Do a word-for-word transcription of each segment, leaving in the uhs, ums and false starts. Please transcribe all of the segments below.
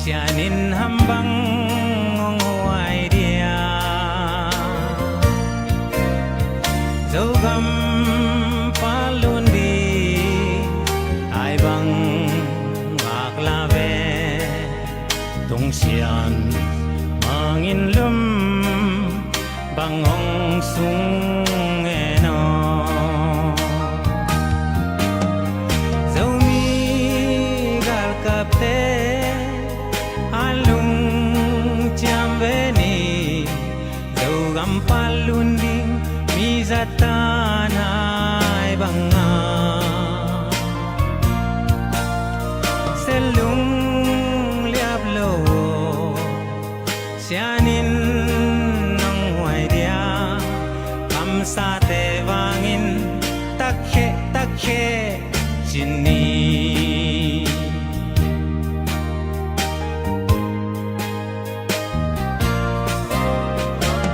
Sian in ham bang hong huai dia? Zogam patlun ding ai bang ngak la ve. Tung Sian Mang in lum bang hong sung en aw. Zomi galkapte a lungciam ve ni. Zogam patlun ding mi za tan ai bang a se lung liap lo. Sian in nong huai dia? Kamsate vangin takkhe takkhe ci ni.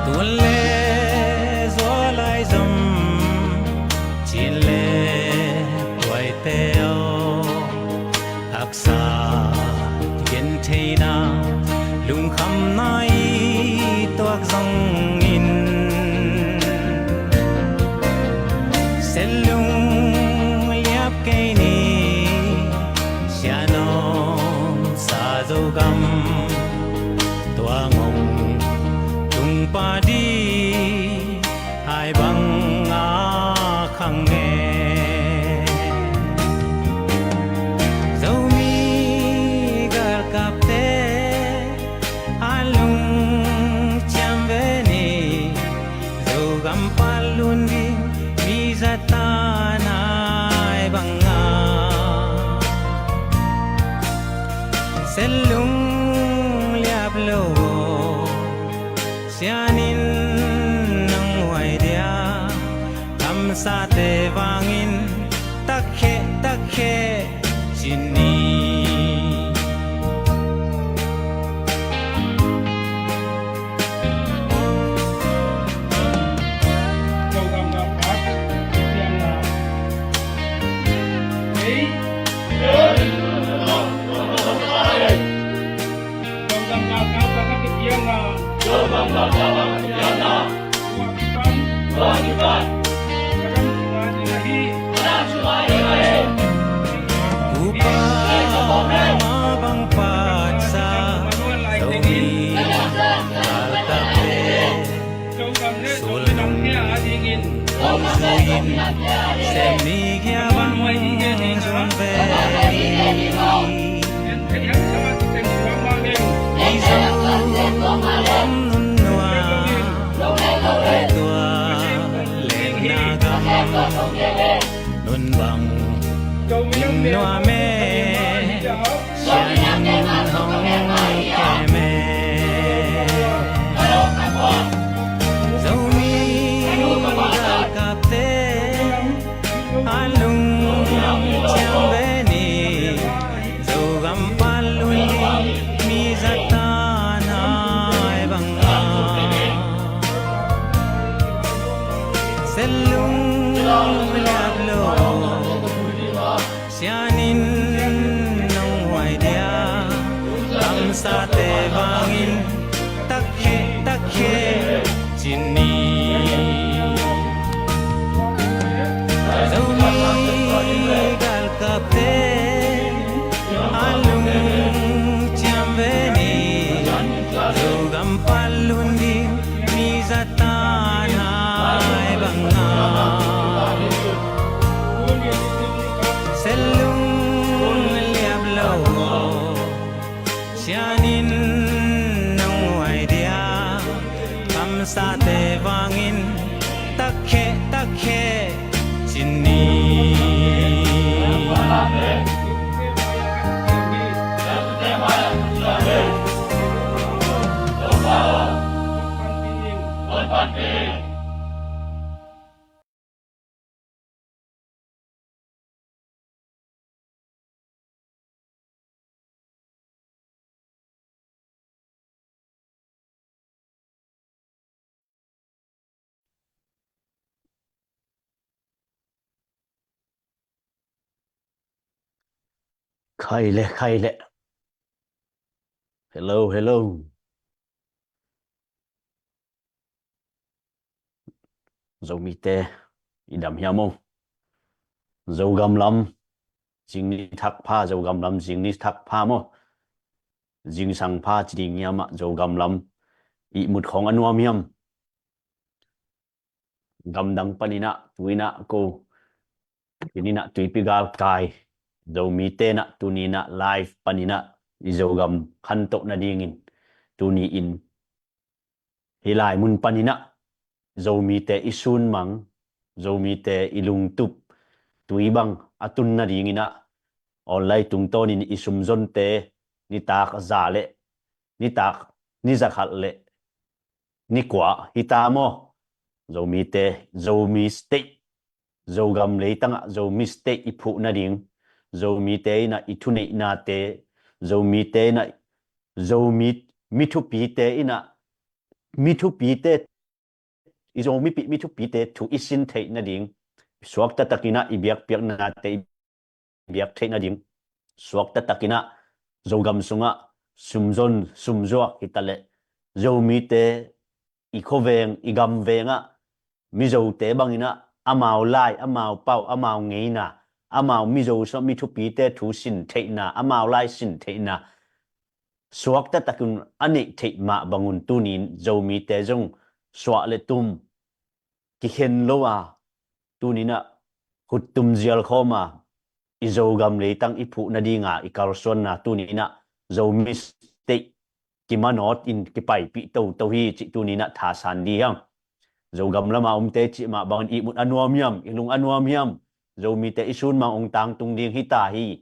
Tun le zual ai zom, cin le tuaite aw. Haksa gentheihna, lungkhamna i tuak zongin, se lung liap kei ni. Sian hong sa Zogam, tua ngong tung pah ding ai bang a khang e. Zomi galkapte a lungciam ve ni. Zogam patlun ding mi za tan ai bang a se lung liap lo. Sian in nong huai dia? Kamsate vangin takkhe takkhe ci ni. Upa ma bang patsa, Zomi galkapte sulnung hong zui in, sem ni kia bang zun ve. Mizo om nun nua, tua lengna gam nun bang in nuam e. Sian in hong kem e. Zomi galkapte a lungciam ve ni. Zogam patlun ding mi za tan ai bang a se lung liap lo. Sian in nong huai dia? Kamsate vangin takkhe takkhe ci ni. Zomi galkapte a lungciam ve ni. Zogam patlun ding mi za tan ai bang a se lung liap lo. Sian in nong huai dia? Kamsate vangin takkhe takkhe ci ni. Khai le, khai le. Hello, hello. Zomite, i dam hiam o? Zogam lam, zing ni thak pha, Zogam lam, zing ni thak pha maw? Zingsang pha ci ding hiam ah, Zogam lam, i mut khawng a nuam hiam? Gamdang paninah, tuinah ko, tuninah tuipi galkai, Zomite nah, tuninah live paninah, i Zogam khantoh nadingin, tuni-in, hih lai mun paninah, Zomite i sunmang, Zomite i lungtup, tui bang a tun nadinginah, online tungtawnin i sumzonte, nitak za le, nitak, ni zakhat le, ni kua, hita maw? Zomite, Zomi State, Zogam leitangah Zomi State i phuh nading, Zomite inah i thuneihnate, Zomite inah, Zomi, mi thupite inah, mi thupite, i Zomi pi, mi thupite thu i sin theih nading, suakta takinah i biakpiaknate i biak theih nading, suakta takinah Zogam sungah sumzon, sumzuak hitaleh, Zomite i khuaveng, i gamvengah, Mizote banginah, amau lai, amau pau, amau ngeina, amau Mizo sungah mi thupite thu sin theihna, amau lai sin theihna, suakta takin a neih theih mah bangun tunin Zomite zong suah le tum kikhen lo a, tuninah khuttum zial khawm a, i Zogam leitang i phuh nadinga i kalsuanna tuninah Zomi State kimanawt in kipaipih toto hi cih tuninah thasan di hiam? Zogam lama omte cih mah bangin ihmut a nuam hiam, i lung a nuam hiam? Zomite i sunmang ong tangtung ding hita hi.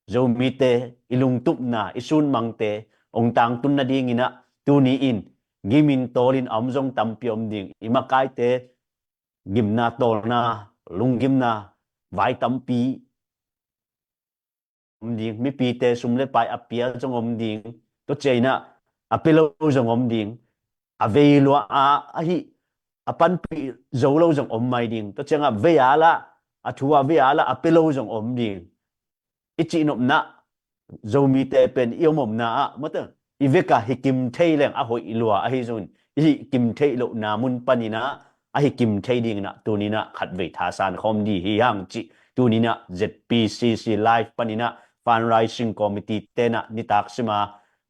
Zomite i lungtupna, i sunmangte ong tangtun nadinginah tuni-in gimin tawlin a om zong tampi om ding, i makaite gimna tawlna, lunggimna vai tampi om ding, mipite sum le pai a pia zong om ding, tua cianginah a pia lo zong om ding, a vei lua a ahi, a panpih zo lo zong om mai ding, tua ciangah vei a lah, a thu a vei a lah a pia lo zong om ding. I cihnopna, Zomite pen i omomna ah mata, i veka hi kim thei leng a hoih lua ahi zongin, i hi kim theih lohna mun paninah a hi kim thei dinginah tuninah khatvei thasan khawm di hi hang cih tuninah Z P C C live paninah fundraising committee tenah nitak sima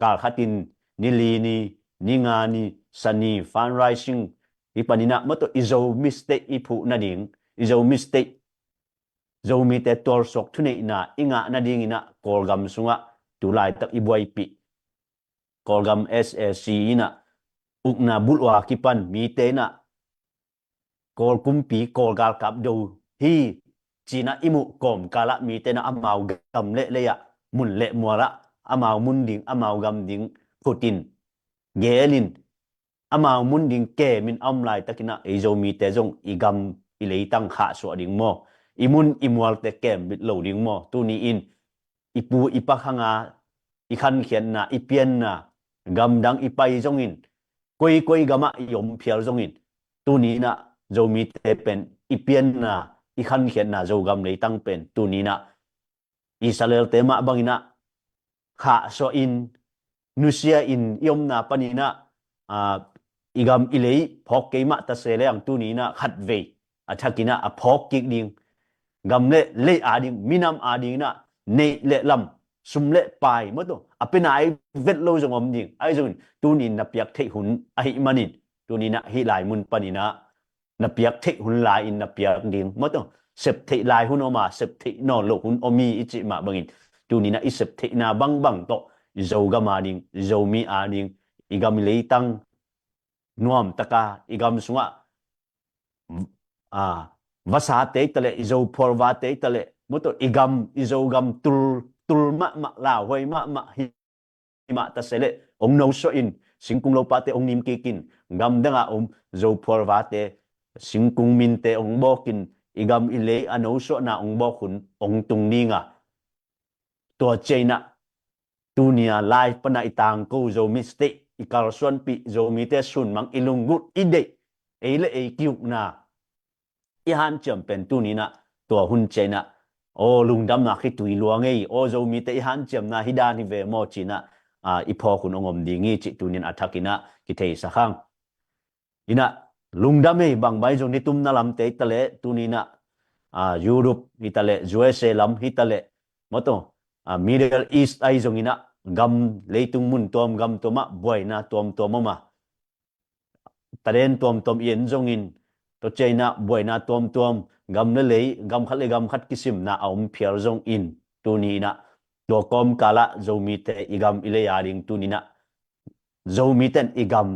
kalkhatin, ni li ni, ni nga ni, sani fundraising hi paninah mata i Zomi State i phuh nading, i Zomi State, Zomite tualsuak thuneihna i ngah nadinginah Kawlgam sungah tu laitak i buaipih Kawlgam S A C inah ukna bulh ua kipan mite inah Kawl kumpi, Kawl galkap do hi cinah i muh kawmkalah mite inah amau gam le lei-ah, mun le mualah amau mun ding, amau gam ding khutin, gelin, amau mun ding kemin a om laitakinah ei Zomite zong i gam i leitang khahsuah ding maw? I mun i mualte kembit lo ding maw? Tuni-in i pu i pa khanga i khankhiatna, i pianna, gamdang i pai zongin, koikoi gamah i om phial zongin, tuninah Zomite pen i pianna, i khankhiatna Zogam leitang pen tuninah Israelte mah banginah khahsuah in, nusia in i omna paninah, aa, i gam i lei phawk kei mah tase leng tuninah khatvei a thakinah a phawk kik ding, gam le lei a ding, minam a dinginah neih le lam, sum le pai mata a pia nai vet lo zong om ding, ahi zongin tunin na piak theih hun ahih manin tuninah hih lai mun paninah na piak theih hun lai-in na piak ding mata, sep theih lai hun om a, sep theih nawn loh hun om hi i cih mah bangin tuninah i sep theihna bangbang tawh i Zogam a ding, i Zomi a ding, i gam i leitang nuamtaka i gam sungah, a, vasate i taleh, i Zophual vate i taleh mata i gam, i Zogam tul, tul mahmah, lauhuai mahmah hi mah tase leh ong nosuah in, singkung lopate ong nim kikin, gamdanga om Zophual vate singkung minte ong bawkin, i gam i lei a nosuahna ong bawk hun ong tung dinga, tua cianginah tunia live pana i tangko Zomi State i kalsuanpih, Zomite sunmang, i lunggulh, i deih, ei le ei kiukna i hanciam pen tuninah tua hun cianginah, aw lungdamna khitui lua ngei, aw Zomite i hanciamna hi dan hi ve maw cinah, a, i phawk hun hong om ding hi cih tunin a thakin ah kitheisak hang. Inah lungdam ei, bang bai zong ni tumna lamte hi taleh tuninah, a, Europe hi taleh, U S A lam hi taleh, mato, a, Middle East ahi zonginah gam leitung mun tuam gam tuamah buaina tuamtuam om a, taden tuamtuam i en zongin, tua cianginah buaina tuamtuam, gam le lei, gam khat le gam khat kisimna a om phial zongin, tuninah tua kawmkalah Zomite i gam i lei a ding tuninah Zomite in i gam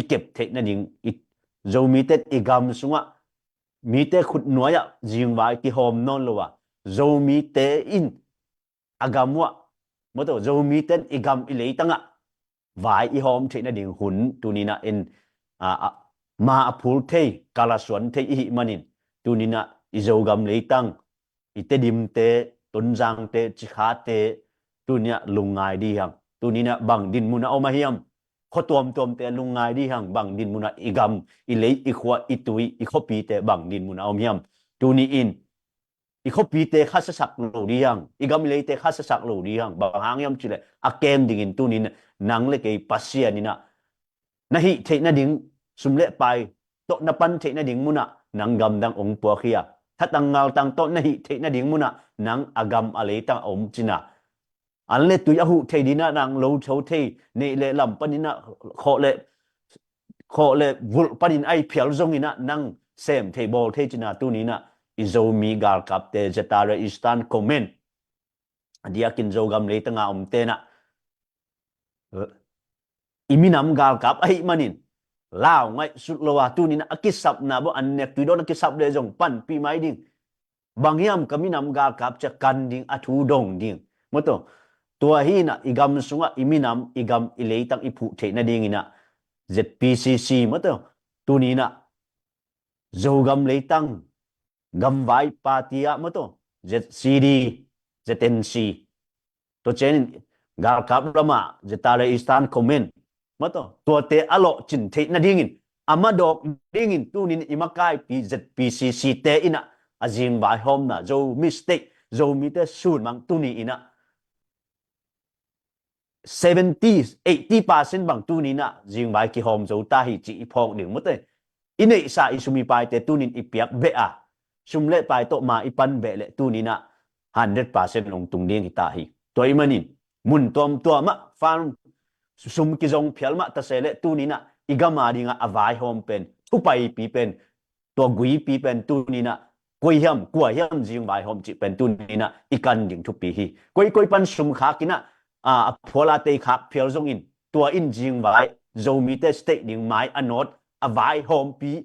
i kep theih nading, i, Zomite in i gam sungah mite khutnuai-ah zingvai kihawm nawn lo a, Zomite in a gam uh ah, mato, Zomite in i gam i leitangah vai i hawm theih nading hun tuninah en, a, a, ma a phul thei, kal a suan thei i hih manin, tuninah i Zogam leitang, i Tedimte, Tonzangte, Cikhate, tuninah lungngai dih hang. Tuninah bang dinmun a om a hiam? Khua tuamtuamte lungngai dih hang, bang dinmun a i gam, i lei, i khua, i tui, i khuapite bang dinmun a om hiam? Tuni in i khuapite khasasak lo dih hang, i gam i leite khasasak lo dih hang, bang hang hiam cileh a kem dingin tunin nang le kei Pasian inah na hih theih nading, sum le pai tawh na pan theih nading munah nang gamdang ong puak hi a, thatang ngaltang tawh na hih theih nading munah nang a gam a leitang a om cina, an le tui a huh thei dinah nang lo tho thei, neih le lam paninah khawh le, khawh le vulh panin ahi phial zonginah nang sem thei bawl thei cina tuninah i Zomi galkapte, Zatara Eastern Command, a diakin Zogam leitanga omtenah i minam galkap ahih manin lau ngaih sut lo a tuninah a kisapna bo an nek tui dawn a kisap le zong panpih mai ding. Bang hiam ka minam galkap cia kan ding, a thu dong ding. Mato, tua hinah i gam sungah i minam, i gam, i leitang i phuh theih nadinginah Z P C C, mato, tuninah Zogam leitang gamvai party ah, mato, Z C D, Z N C, tua cianin galkap lamah Zatara Eastern Command, mato, tuate a lawhcin theih nadingin, a madawk dingin tunin i makaipi Z P C C te inah a zingvai hawmna, Zomi State, Zomite sunmang tuni inah seventy, eighty percent bang tuninah zingvai kihawm zo ta hi cih i phawk ding, mato. I neihsa i sum i paite tunin i piak beh a, sum le pai tawh ma i pan beh le tuninah hundred percent long tung ding hi ta hi. Tua i manin mun tuamtuamah farm sum kizong phial mah tase le tuninah i gam a dingah a vaihawm pen, thupaipi pen, tua guipi pen tuninah koi hiam, kua hiam zingvai hawm cih pen tuninah i kan ding thupi hi. Koikoi pan sum khakinah, a, a phuala tei khak phial zongin, tua in zingvai, Zomite state ding mai a nawt a vaihawmpi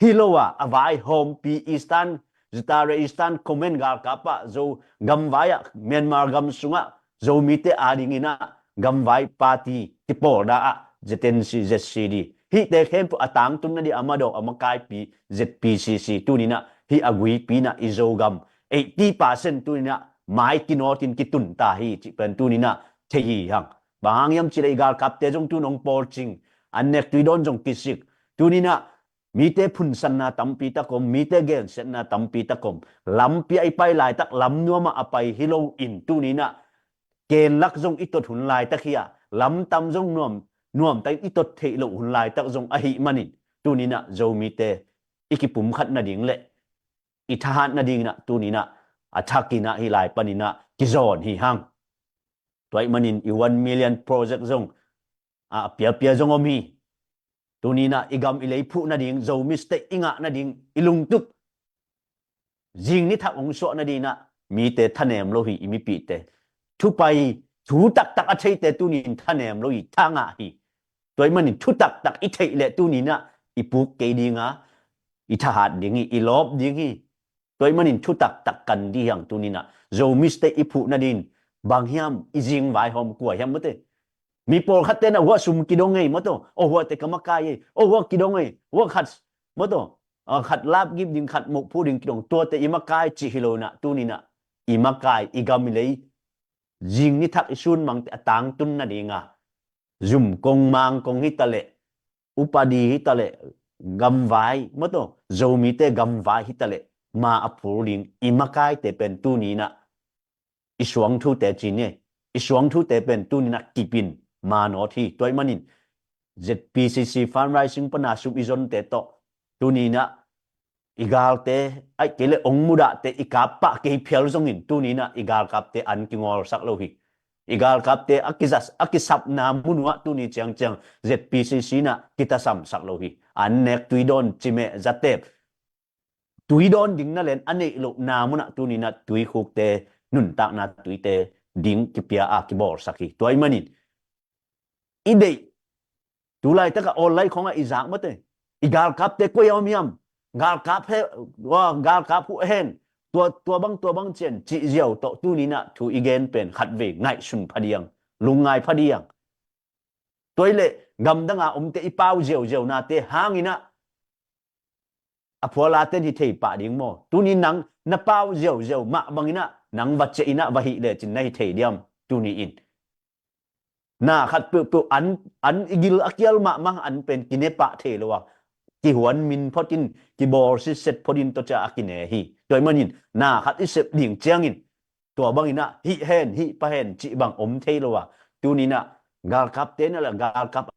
hi lo a, a vaihawmpi Eastern, Zatara Eastern Command galkap ah, Zo gamvai ah, Myanmar gam sungah Zomite a dinginah gamvai party kipawlna ah Z N C, Z C D, hihte khempeuh a tangtun nading a madawk a makaipi Z P C C tuninah hih a guipi inah i Zogam eighty percent tuninah mai kinawtin kitun ta hi cih pen tuninah thei hi hang. Bang hang hiam cileh i galkapte zong tun hong pawlcing, an nek tui dawn zong kisik. Tuninah mite phunsanna tampi tak om, mite gensiatna tampi tak om. Lampi ah i pai laitak lam nuamah a pai hi lo in tuninah kenlak zong i tot hun laitak hi a, lamtam zong nuam, nuamtakin i tot theih loh hun laitak zong ahih manin tuninah Zomite i kipumkhat nading le i thahat nadinginah tuninah a thakinah hih lai paninah kizawn hi hang. Tua ahih manin i one million project zong a piapia zong om hi. Tuninah i gam i lei phuh nading, Zomi State i ngah nading i lungtup zing nithak hong suah nadinah mite thanem lo hi, i mipihte. Thupai, thu taktak a theite tunin thanem lo hi, thangah hi. Tua ahih manin thu taktak i theih leh tuninah i puk kei dinga, i thahat ding hi, i lawp ding hi. Tua ahih manin thu taktak kan dih hang tuninah Zomi State i phuh nadin bang hiam, i zingvai hawm kua hiam, mato. Mi pawlkhat tenah huah sum kidong ei, mato. O huahte ka makai ei, o huah kidong ei, huah khat, mato, a, khat lapgip ding, khat mohphu ding kidong, tuate i makai cih hi lo inah tuninah i makai, i gam i lei zing nithak i sunmangte a tangtun nadinga zum kong, mang kong hi taleh, upadi hi taleh, gamvai, mato, Zomite gamvai hi taleh, ma a phul ding i makaite pen tuninah i suangthute cin e, i suangthute pen tuninah kipin manawt hi. Tua ih manin Z P C C fundraising pana sum i zonte tawh tuninah i galte, aih kei le ong mudahte i kap pah kei phial zongin tuninah i galkapte an kingawlsak lo hi. I galkapte a kizas a kisapna mun uh ah tuni ciangciang Z P C C nah kitasamsak lo hi. An nek, tuidawn, cimeh, zatep, tuidawn ding na len a neih lohna munah tuninah tuikhukte, nuntakna tuite ding kipia a kibawlsak hi. Tua ih manin i deih, tulaitak a online khawngah i zak mate, i galkapte koi a om hiam, galkap he, galkap huh hen, tua, tua bang tua bang cian cih ziau tawh tuninah thu i gen pen khatvei ngaihsun phadiang, lungngai phadiang. Tua ih leh gamdanga omte i pau ziauziaunate hanginah a phualaten hi thei pah ding maw? Tuni nang na pau ziauziau mah banginah nang va ciah inah va hih lecin na hi thei diam? Tuni in na khat peuhpeuh an, an i gil a kial mahmah an pen kine pah thei lo a, kihuan min photin, kibawl sitset photin tawcia a kine hi. Tua ih manin na khat i sep ding ciangin tua banginah hih hen, hih pah hen cih bang om thei lo a, tuninah galkapte na le galkap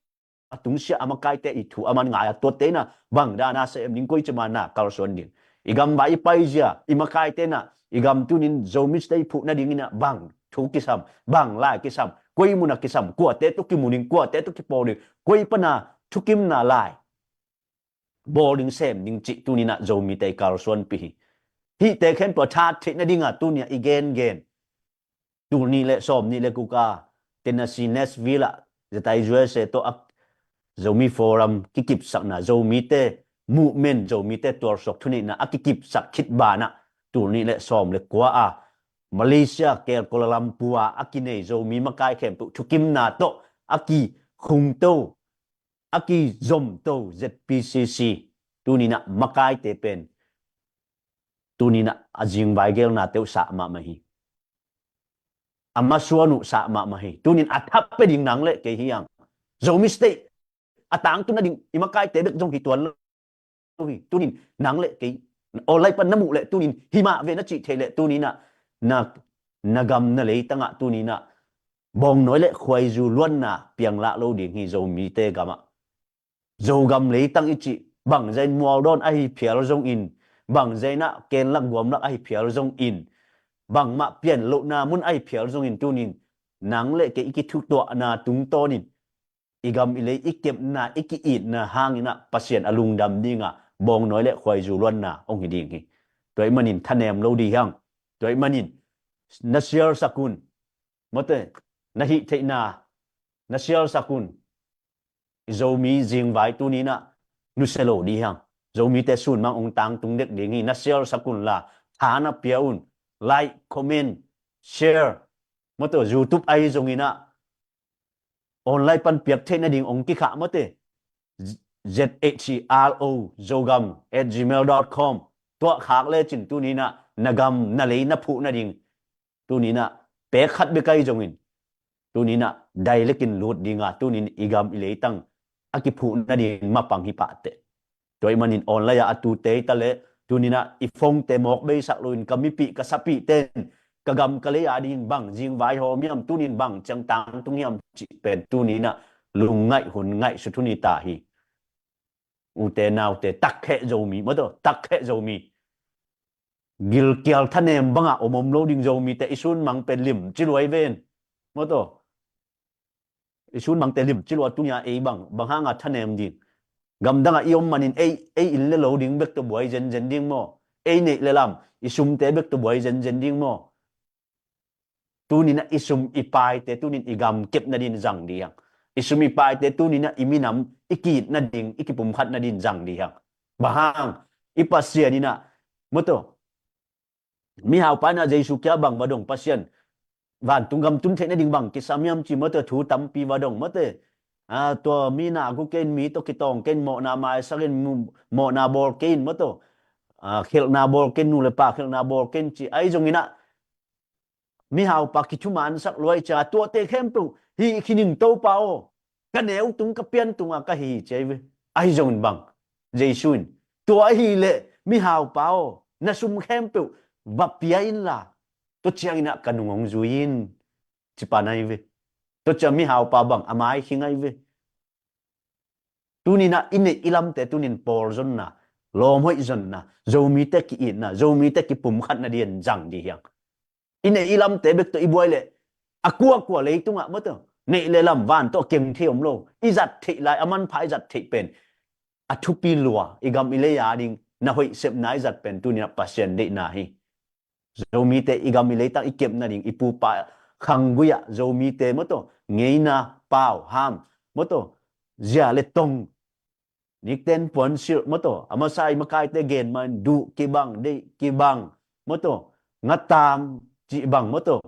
a tungsiah a makaite i thu a man ngai a tuatte inah bang dana sem ding, koici mana kalsuan ding, i gamvai i paizia i makaite inah i gam tunin Zomi State phuh nadinginah bang thu kisam, bang lai kisam, koi muna kisam, kuate tawh kimu ding, kuate tawh kipawl ding, koi pana thukimna lai bawl ding sem ding cih tuninah Zomite i kalsuanpih hi. Hihte khempeuh a that theih nadinga tunia i gengen, tul nih le sawm nih le guk a Tennessee Nashville ah zetai U S A tawh a Zomi Forum kikipsakna, Zomite movement, Zomite tualsuak thuneihna a kikipsak khit banah tul nih le sawm le kua a Malaysia kel Kuala Lumpur a a kinei Zomi makai khempeuh thukimna tawh a kikhungto, a kizomto Z P C C tuninah makaite pen tuninah a zingvai gelnate uh sah mahmah hi. A masuan uh sah mahmah hi. Tunin a thap pia ding nang le kei hi ang. Zomi State a tangtun nading i makaite bek zong hi tuan lo hi. Tunin nang le kei online pan na muh le tunin himah ve na cih thei le tuninah na, na gam na leitangah tuninah bawngnawi le khuaizu luanna pianglah lo ding hi Zomite gamah. Zogam leitang i cih bangzain mualdawn ahi phial zongin, bangzainah kenlak guamlak ahi phial zongin, bangmah pian lohna mun ahi phial zongin tunin nang le kei i kithutuahna tungtawnin i gam i lei i kepna i ki-itna hanginah Pasian a lungdam dinga bawngnawi le khuaizu luanna hong hi ding hi. Tua ih manin thanem lo dih hang. Tua ih manin na sialsak un. Mawte, na hih theihna na sialsak un. I Zomi zingvai tuninah nusia lo dih hang. Zomite sunmang hong tangtung dek ding hi. Na sialsak unla tha na pia un. Like, comment, share. Mawte, YouTube ahi zonginah online pan piak theih nading hong kikhah mawte, Z H R O Zogam at gmail dot com. Tuah khak lecin tuninah na gam na lei na phuh nading tuninah pek khat bek ahi zongin tuninah dailekin lut dinga tunin i gam i leitang a kiphuh nading mapang hi pahteh. Tua ih manin online ah a tute i ta le tuninah i phongte mawk beisak loin ka mipih ka sapihten ka gam ka lei a dingin bang zingvai hawm hiam, tunin bang ciang tangtung hiam cih pen tuninah lungngaih hun ngaihsut hun hi ta hi. Ute naute, takheh Zomi mawte, takheh Zomi, gilkial thanem bangah om om lo ding Zomite i sunmang pen limci luai ven. Mawte, i sunmangte limci lua tunia ei bang, bang hanga thanem ding? Gamdangah i om manin ei, ei inn le lo ding bek tawh buai zenzen ding maw? Ei neih le lam i sumte bek tawh buai zenzen ding maw? Tuninah i sum i paite tunin i gam kep nadin zang dih hang. I sum i paite tuninah i minam i ki-it nading, i kipumkhat nadin zang dih hang. Bang hang? I Pasian inah mawte, mihaupa inah Jesu kia bang va dong, Pasian vantung gam tun theih nading bang kisam hiam ci mawte, thu tampi va dong mawte. A, tua mi nak uh kei in, mi tawh kitawng kei in, mawhna maisak in, mu-, mawhna bawl kei in mawte. A, khelhna bawl kei in, nu le pa khelhna bawl kei in ci ahi zonginah mihaupa kithumansak luai cia, tuate khempeuh hih khin in Topa aw, ka neu tung ka pian tunga ka hi ci ahi ve. Ahi zongin bang? Jesu in tua ahileh mihaupa aw, na sum khempeuh va pia inla tua cianginah ka nung hong zui in sipa nai ve. Tua cia mihaupa bang a mai khing ai ve. Tuninah i neih i lamte tunin pawl zonna, lawmhoih zonna, Zomite ki-itna, Zomite kipumkhatna dian zang di hiang. I neih i lamte bek tawh i buai leh a kuakua leitungah maw tawh neih le lam van tawh keng thei om lo. I zat theih lai a manpha i zat theih pen a thupi lua, i gam i lei a ding na hoih sepna i zat pen tuninah Pasian deihna hi. Zomite i gam i leitang i kep nading i pupa khanggui-ah Zomite maw tawh ngeina, pau, ham, maw tawh zia le tong, nikten puansilh maw tawh a masa i makaite gen ma in duh kibang, deih kibang maw tawh, ngatam cih bang maw tawh,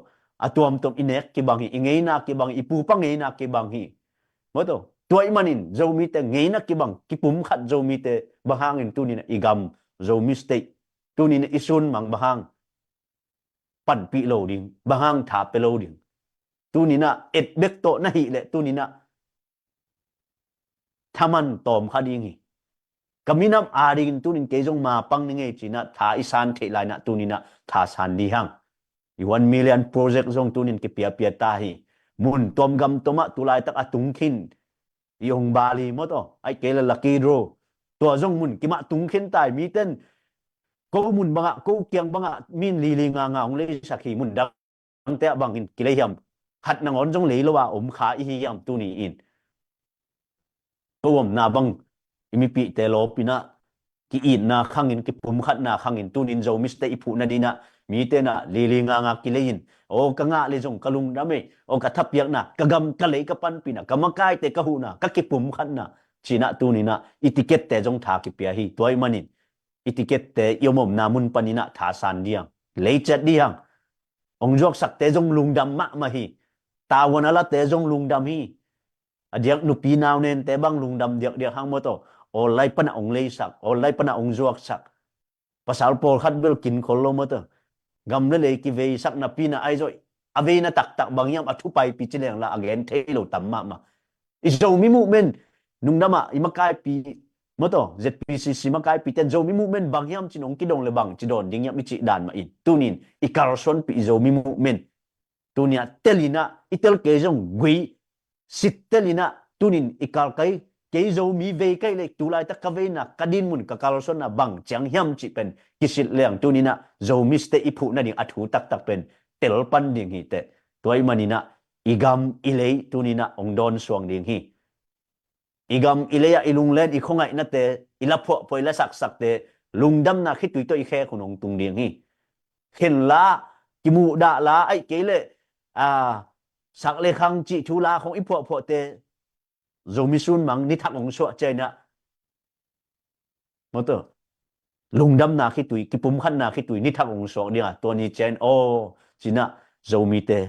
a tuamtuam i nek kibang hi, i ngeina kibang hi, i pupa ngeina kibang hi. Maw tawh tua i manin Zomite ngeina kibang, kipumkhat Zomite bang hangin tuninah i gam Zomi State tuninah i sunmang bang hang panpih lo ding, bang hang tha pe lo ding. Tuninah et bek tawh na hih leh tuninah thaman tawm kha ding hi. Ka minam a dingin tunin kei zong ma pang ni ngei cinah tha i san theih lai inah tuninah tha san di hang. I one million project zong tunin kipiapia ta hi. Mun tuam gam tuamah tulaitak a tung khin i ong bali maw tawh, aih kei le lucky draw, tua zong mun kimah tung khin tai. Miten ko mun bangah, ko kiang bangah min lili nga nga ong leisak hi. Mun dangte ah bangin kilei hiam? Khat nangawn zong lei lo a om kha i hi hiam tuni in? Ko omna bang i mipihte lawpinah ki-itna khangin, kipumkhatna khangin tunin Zomi State i phuh nadinah mitenah lili nga nga kilei in, aw ka ngah le zong ka lungdam ei, aw ka thapiakna, ka gam ka lei ka panpihna, ka makaite ka huhna, ka kipumkhatna cinah tuninah i ticket-te zong tha kipia hi. Tua i manin i ticket-te i om omna mun paninah tha san di hang, lei ciat di hang. Ong zuaksakte zong lungdam mahmah hi. Tavuan a late zong lungdam hi. A diak nupi naunente bang lungdam diakdiak hang maw tawh, online panah ong leisak, online panah ong zuaksak. Pasal pawlkhat bel kin khol lo maw tawh, gam le lei kiveisak napi inah ahi zawh a veina taktak bang hiam, a thupaipi ci lengla a gen thei lo tam mahmah. I Zomi movement nungdamah i makaipi maw tawh, Z P C C makaipite in Zomi movement bang hiam cin ong kidong le bang ci dawn ding hiam i cih dan mah in tunin i kalsuanpih i Zomi movement tunia telinah i tel kei zong gui sit telinah tunin i kal kai, kei Zomi vei kai le tulaitak ka veina, ka dinmun, ka kalsuanna bang ciang hiam cih pen kisit leng tuninah Zomi State i phuh nading a thu taktak pen tel pan ding hi teh. Tua i maninah i gam i lei tuninah ong dawn suang ding hi. I gam i lei-ah i lunglen, i khuangaihnate, i la phuahphuah, i la saksakte lungdamna khitui tawh i khek hun ong tung ding hi. Khenla, kimuhdahla, aih kei le a sak le khang cih thu la khong i phuahphuahte Zomi sunmang nithak ong suah ciainah maw tawh, lungdamna khitui, kipumkhatna khitui nithak ong suak dinga tua ni ciain aw cinah Zomite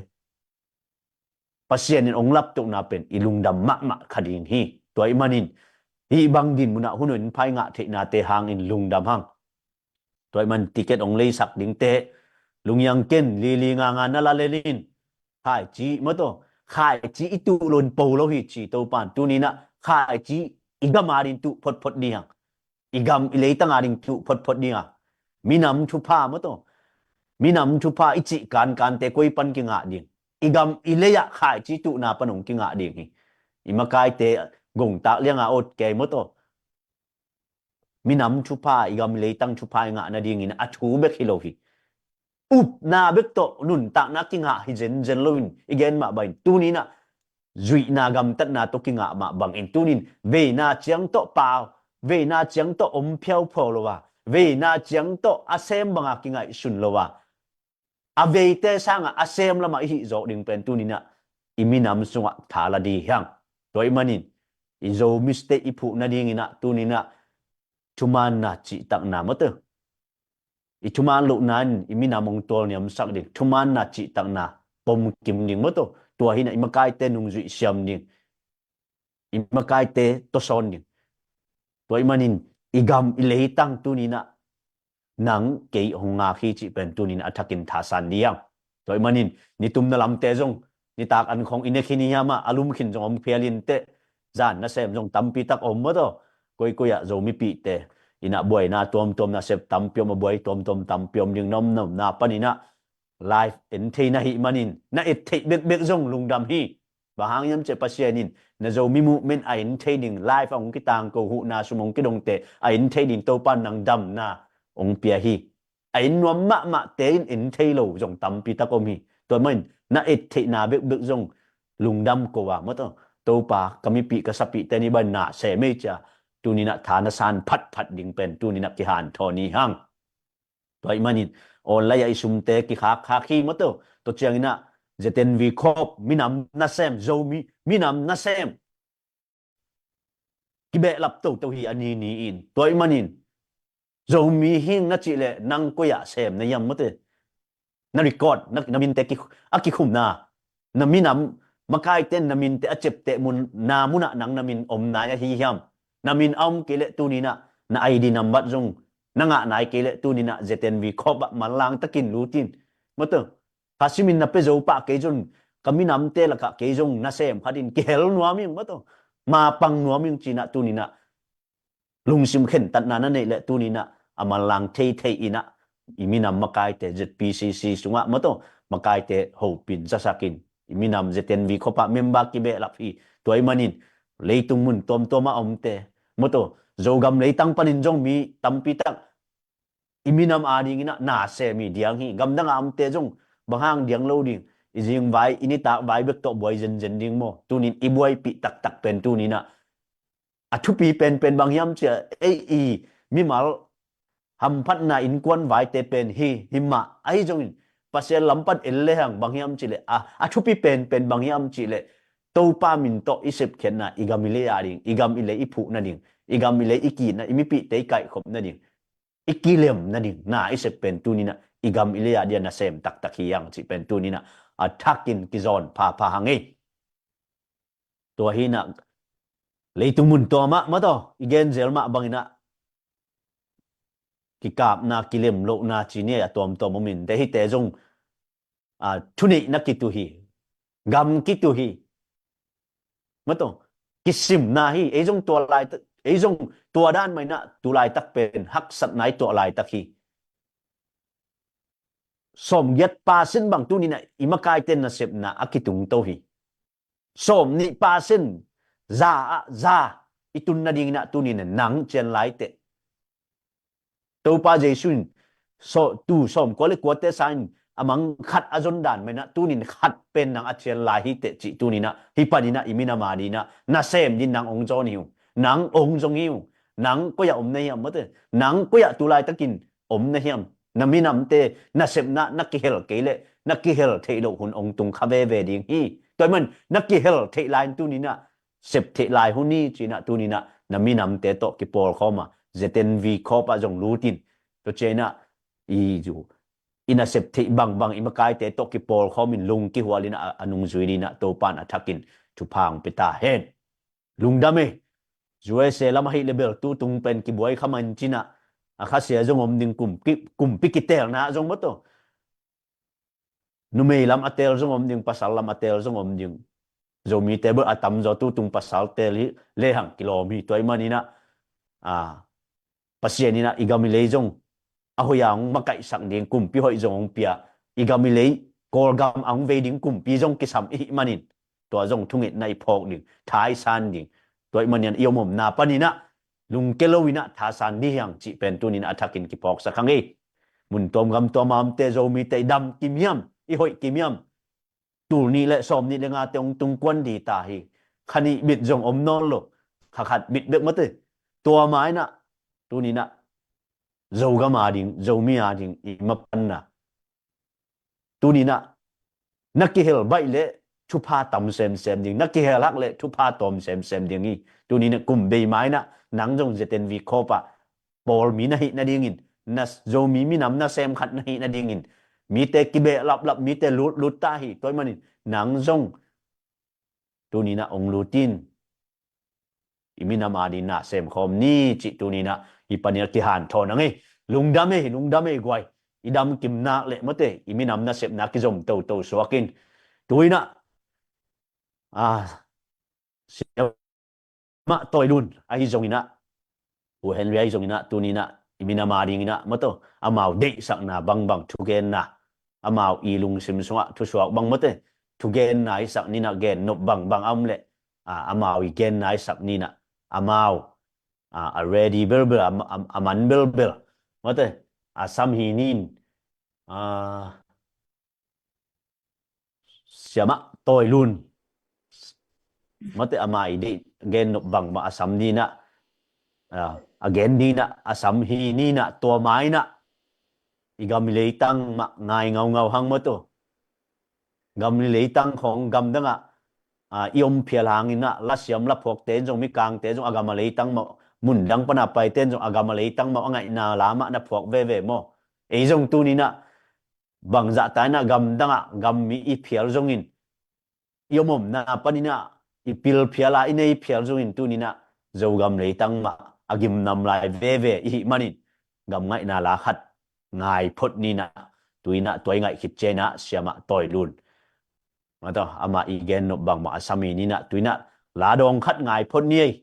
Pasian in ong laptohna pen i lungdam mahmah kha ding hi. Tua i manin hih bang dinmunah hun hun pha i ngah theihnate hangin lungdam hang. Tua i man ticket ong leisak dingte lungiang ken, lili nga nga na la lelin. Khaici maw tawh, khaici i tuh loin po lo hi ci Topan tuninah khaici i gam a ding tuh photphot ding hang. I gam i leitang a ding tuh photphot ding a, minam thupha maw tawh, minam thupha i cih kankante koi pan kingah ding? I gam i lei-ah khaici tuhna pan ong kingah ding hi. I makaite gongtak lianga awt kei maw tawh, minam thupha, i gam i leitang thupha i ngah nadingin a thu bek hi lo hi. Upna bek tawh nuntakna kingah hi zenzen loin i gen mah bangin tuninah zuihna gamtatna tawh kingah mah bangin tunin veina ciang tawh pau, veina ciang tawh om phiauphiau lo a, veina ciang tawh a sem banga kingaihsun lo a, a veite sangah a sem lamah i hih zawh ding pen tuninah i minam sungah tha la di hiang. Tua i manin i Zomi State i phuh nadinginah tuninah thumaanna cihtakna maw tawh, i thumaan lohna in i minam ong tualniamsak ding, thumaanna cihtakna pomkim ding maw tawh, tua hinah i makaite nungzuih siam ding, i makaite tawsawn ding. Tua i manin i gam i leitang tuninah nang kei hong ngak hi cih pen tunin a thakin thasan diang. Tua i manin nitumna lamte zong nitak an khong i ne khin i hiamah a lum khin zong om phial inteh. Zan nasem zong tampi tak om maw tawh. Koikoi ah Zomipihte inah buaina tuamtuam, nasep tampi om, a buai tuamtuam tampi om ding, na om na omna paninah live en thei na hih manin na et theih bekbek zong lungdam hi. Bang hang hiam cih leh Pasian in na Zomi movement a en thei ding, live a hong kitangko, huhna sum hong kidongte a en thei ding Topa in nang damna hong pia hi. A en nuam mahmahte in en thei lo zong tampi tak om hi. Tua manin na et theihna bekbek zong lungdam ko a, maw taw, Topa, ka mipih ka sapihte ni bang na sem ei ci-a, tuni-in ah tha na san phatphat ding pen tuni-in ah kihanthawn ni hang. Tua ahih manin online ah i sumte kikhakkhak hi, maw taw. Tua ciangin ah Z N V Corp minam nasem, Zomi minam nasem kibehlap toto hi a ni ni-in. Tua ahih manin Zomi hing na cih leh nang koi-ah sem na hiam, maw taw? Na record, na, na minte ki, a kikhumna, na minam makaite, na minte a ciapteh mun, na munah nang na min om nai ahi hiam? Na min a om kei leh tuni-in ah na I D number zong na ngah nai kei leh tuni-in ah Z N V Corp ah manlang takin lut in, maw taw. Kha simin na pia zo pah kei zong, ka minamte lakah kei zong nasem khat in kihel nuam ing, maw taw, mapang nuam ing ci-in ah tuni-in ah lungsim khentatna na neih leh tuni-in ah a manlang theithei in ah i minam makaite Z P C C sungah, maw taw, makaite hopih in zasak in, i minam Z N V Corp ah member kibehlap hi. Tua ahih manin leitung mun tuamtuam ah a omte, maw taw, Zogam leitang panin zong mi tampi tak i minam adingin ah nasem hi diang hi. Gamdang a omte zong bang hang diang lo ding, i zingvai, i nitak vai bek tawh buai zenzen ding maw? Tuni-in i buaipih taktak pen tuni-in ah a thupi penpen bang hiam cih leh, ei, i mimal hamphatna innkuan vaite pen hi, hi mah. Ahi zongin Pasian lam pan en lehang bang hiam cih leh, a, a thupi penpen bang hiam cih leh, Topa min tawh i sepkhiatna, i gam i lei ading, i gam i lei i phuh nading, i gam i lei i ki-itna, i mipihte i kaihkhop nading, i kilem nading na i sep pen tuni-in ah i gam i lei adia nasem taktak hi hang cih pen tuni-in ah a thakin kizawn phapha hang ei. Tua hi-in ah leitung mun tuam ah, maw taw, i gen zel mah bangin ah kikapna, kilemlohna ci ni, a tuamtuam om in, te hite zong, a, thuneihna kituh hi, gam kituh hi, maw taw, kisimna hi. Ei zong tua laitak, ei zong tua dan mah in ah tu laitak pen haksatna i tuah laitak hi. Sawmgiat percent bang tuni-in ah i makaite nasepna a kitungto hi. Sawmnih percent, za ah za i tun nadingin ah tuni-in ah nang cian laiteh, Topa Jesu in, so, tuu sawmkua le kuate sangin a mang khat a zon dan mah in ah tuni-in khat pen nang a cian lai hiteh cih tuni-in ah, hih panin ah i minam adingin ah nasem dingin nang hong zawn hi ung. Nang hong zong hi ung. Nang koi-ah om na hiam, maw taw? Nang koi-ah tu laitakin om na hiam? Na minamte nasepna na kihel kei leh, na kihel theih loh hun hong tung kha veve ding hi. Tua ahih manin na kihel theih lai-in tuni-in ah sep theih lai hun hi ci-in ah tuni-in ah na minamte tawh kipawlkhawm a, Z N V Corp ah zong lut in, tua ciangin ah i zu, i nasep theih bangbang i makaite tawh kipawlkhawm in lung kihual in ah a nungzui dingin ah Topa in a thakin thupha hong pia ta hen. Lungdam ei. U S A lam ahih leh bel tutung pen kibuai kha man ci-in ah, a khasia zong om ding, kumpi, kumpi kitelna zong, maw taw, numei lam a teel zong om ding, pasal lam a teel zong om ding. Zomite bel a tamzaw tutung pasal teel hi lehang kilawm hi. Tua ahih manin ah, a, Pasian in ah i gam i lei zong a hoih a hong makaihsak ding kumpi hoih zong hong pia, i gam i lei Kawlgam a hong vei ding kumpi zong kisam i hih manin, tua zong thungetna i phawk ding, tha i san ding. Tua ahih manin i om omna panin ah lungke lo-in ah thasan dih hi hang cih pen tuni-in ah a thakin kiphawksak hang ei. Mun tuam gam tuam a omte, Zomite, i dam kim hiam, i hoih kim hiam? Tul nih le sawmnih le ngate hong tung kuan ding ta hi. Kha nih bit zong om nawn lo. Kha khat bit bek, maw taw. Tua mah in ah tuni-in ah Zogam ading, Zomi ading i mapanna, tuni-in ah na kihel baih leh thupha tam semsem ding, na kihel hak leh thupha tawm semsem ding hi. Tuni-in ah kum bei mai-in ah nang zong Z N V Corp ah pawl mi na hih nadingin, na Zomi minam nasem khat na hih nadingin, mite kibehlaplap, mite lutlut ta hi. Tua ahih manin nang zong tuni-in ah hong lut in, i minam adingin ah semkhawm ni cih tuni-in ah hih panin ah kihanthawn hang ei. Lungdam ei, lungdam ei guai. I dam kim nak leh, maw taw, i minam nasepna kizom toto suak in. Tu-in ah, a, Siamah Tawi Lun ahi zongin ah, U Henry ahi zongin ah, tuni-in ah i minam adingin ah, maw taw, amau deihsakna bangbang, thugenna, amau i lungsim sungah thusuak bang mawte, thugen naisak ninah gen nop bangbang a om leh, a, amau i gen naisak ninah amau, a, a ready belbel, a, a, a man belbel mawte, a sam hi nin, a, siamah tawi lun mawte, ama i deih gen nop bangmah a sam dinah, a, a gen dinah a sam hi ninah tua mainah i gam i leitang mah ngai ngaungau hang mawte. Gam i leitang khong gamdangah, a, i om phial hanginah lasiam laphuakte in zong, mikangte in zong a gam a leitang mah, mundang pana paite in zong a gam a leitang mah a ngaihna lamah na phuak veve maw? Ei zong tuninah bangzah tainah gamdangah gammi i phial zongin, i omomna paninah i pil phiala i nei phial zongin tuninah Zogam leitang mah a gimnam lai veve i hih manin, gam ngaihna la khat ngai phot ninah, tuinah tua i ngaih khit cianginah siamah tawi lun mawte, amah i gen nop bangmah a sam hi ninah tuinah la dawng khat ngai phot ni ei.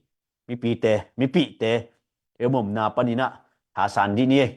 Mipite, mipihte, i omomna paninah thasan dih ni ei.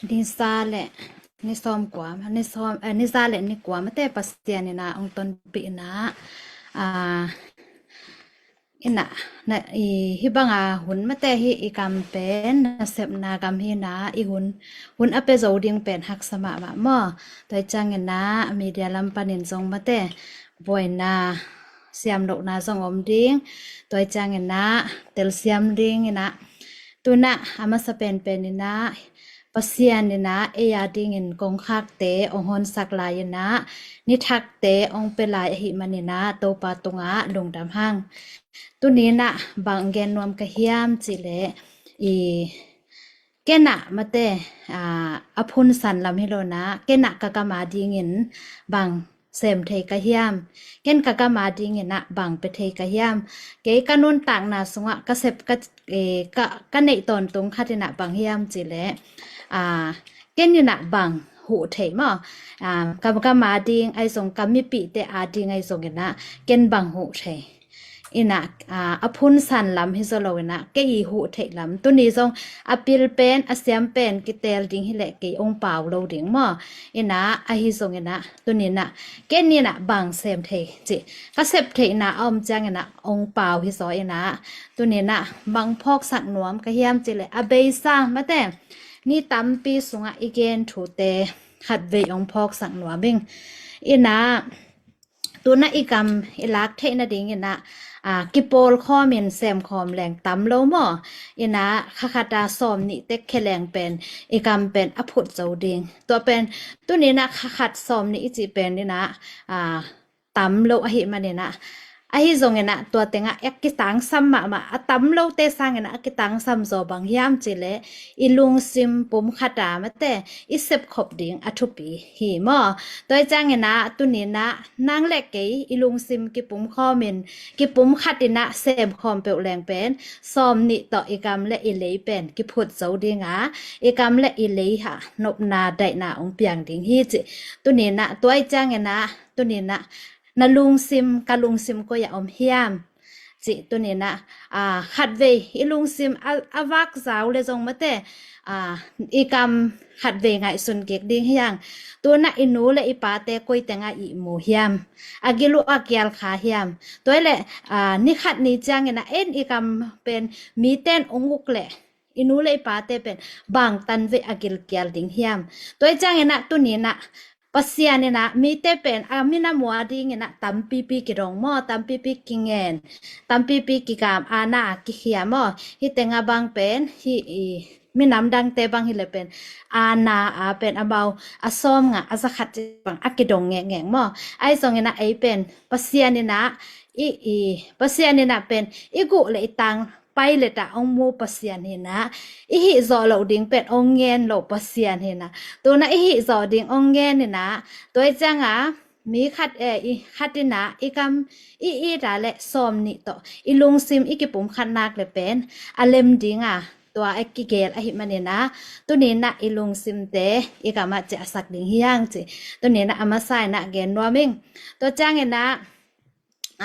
Nisa le ni sawm kua, ni sawm, eh, nisa le ni kua mate Pasian ina ong tonpih ina, ah, ina, na, i, hi banga hun mate hi i kam pen nasepna kam hi ina i hun, hun a pe zo ding pen haksa mahmah maw. Tua i ciang ina media lam panin zong mate buaina siam lohna zong om ding. Tua i ciang ina telsiam ding ina tuna a masa penpen ina Pasian ina ei a dingin kongkhakte ong honsak lai ina nithakte ong pe lai ahi man ina Topa tungah lungdam hang. Tuni ina bang gen nuam ka hiam cih leh i kena mate, ah, a phunsan lam hi lo ina kena ka kam a dingin bang sem thei ka hiam? Ken ka kam a dingin ah bang pe thei ka hiam? Kei ka nuntakna sungah ka sep ka, eh, ka, ka neih tawntung khat ina bang hiam cih leh, ah, ken ina bang huh thei maw? Ah, ka kam a ding ahi zong ka mipihte a ding ahi zong ina ken bang huh thei? Ina, ah, a phunsan lam hi zaw lo ina kei i huh theih lam. Tuni zong a pil pen a siam pen kitel ding hi leh kei ong pau lo ding maw? Ina ahi zong ina tuni ina ken ina bang sem thei cih ka sep theihna a om ciang ina ong pau hi zaw ina tuni ina bang phawksak nuam ka hiam cih leh a beisa mate ni tampi sungah i gen thute khatvei ong phawksak nuam ing. Ina tuna i kam i lak theih nading ina, ah, kipawl khawmin sem khawm leng tam lo maw? Ina kha khat a sawm nih tek khe leng pen i kam pen a phut zo ding. Tua pen tuni ina kha khat sawm nih i cih pen ina, ah, tam lo ahi man ina ahi zong ina tua tengah a kitangsam mahmah a tam lote sang ina a kitangsam zaw bang hiam cih leh i lungsim pum khat a mate i sepkhop ding a thupi hi maw? Tua i ciang ina tuni ina nang le kei i lungsim kipum khawmin kipum khat ina sem khawm peuh leng pen sawm nih tawh i kam le i lei pen kiphut zo ding a i kam le i lei ha nopna daihna ong piang ding hi cih. Tuni ina tua i ciang ina tuni ina na lungsim ka lungsim koi a om hiam cih tuni ina, ah, khatvei i lungsim a, a vak zau le zong mate, ah, i kam khatvei ngaihsun kik ding hi hang. Tuna i nu le i pate koi tengah i mu hiam? A gil uh a kial kha hiam? Tua i leh, ah, ni khat ni ciang ina en i kam pen miten ong uk leh i nu le i pate pen bang tanvei a gil kial ding hiam? Tua i ciang ina tuni ina Pasian ina mite pen a minam uh a ding ina tampipi kidong maw, tampipi kingen, tampipi kikam, ana a kikhia maw? Hi tengah bang pen hi i minam dangte bang hi leh pen ana a pen amau a sawm nga a za khat cih bang a kidong ngekngek maw? Ahi zong ina ei pen Pasian ina i, i Pasian ina pen i guh le i tang pai le ta ong mu Pasian hi ina i hih zawh loh ding pen ong ngen lo Pasian hi ina tuna i hih zawh ding ong ngen ina tua i ciang a mi khat, eh, i khat ina i kam i it a le sawm nih tawh i lungsim i kipum khat nak le pen a lem ding a tua a kigel ahi man ina tuni ina i lungsimte i kam ah ciahsak ding hi hang cih tuni ina a masa ina gen nuam ing. Tua ciang ina,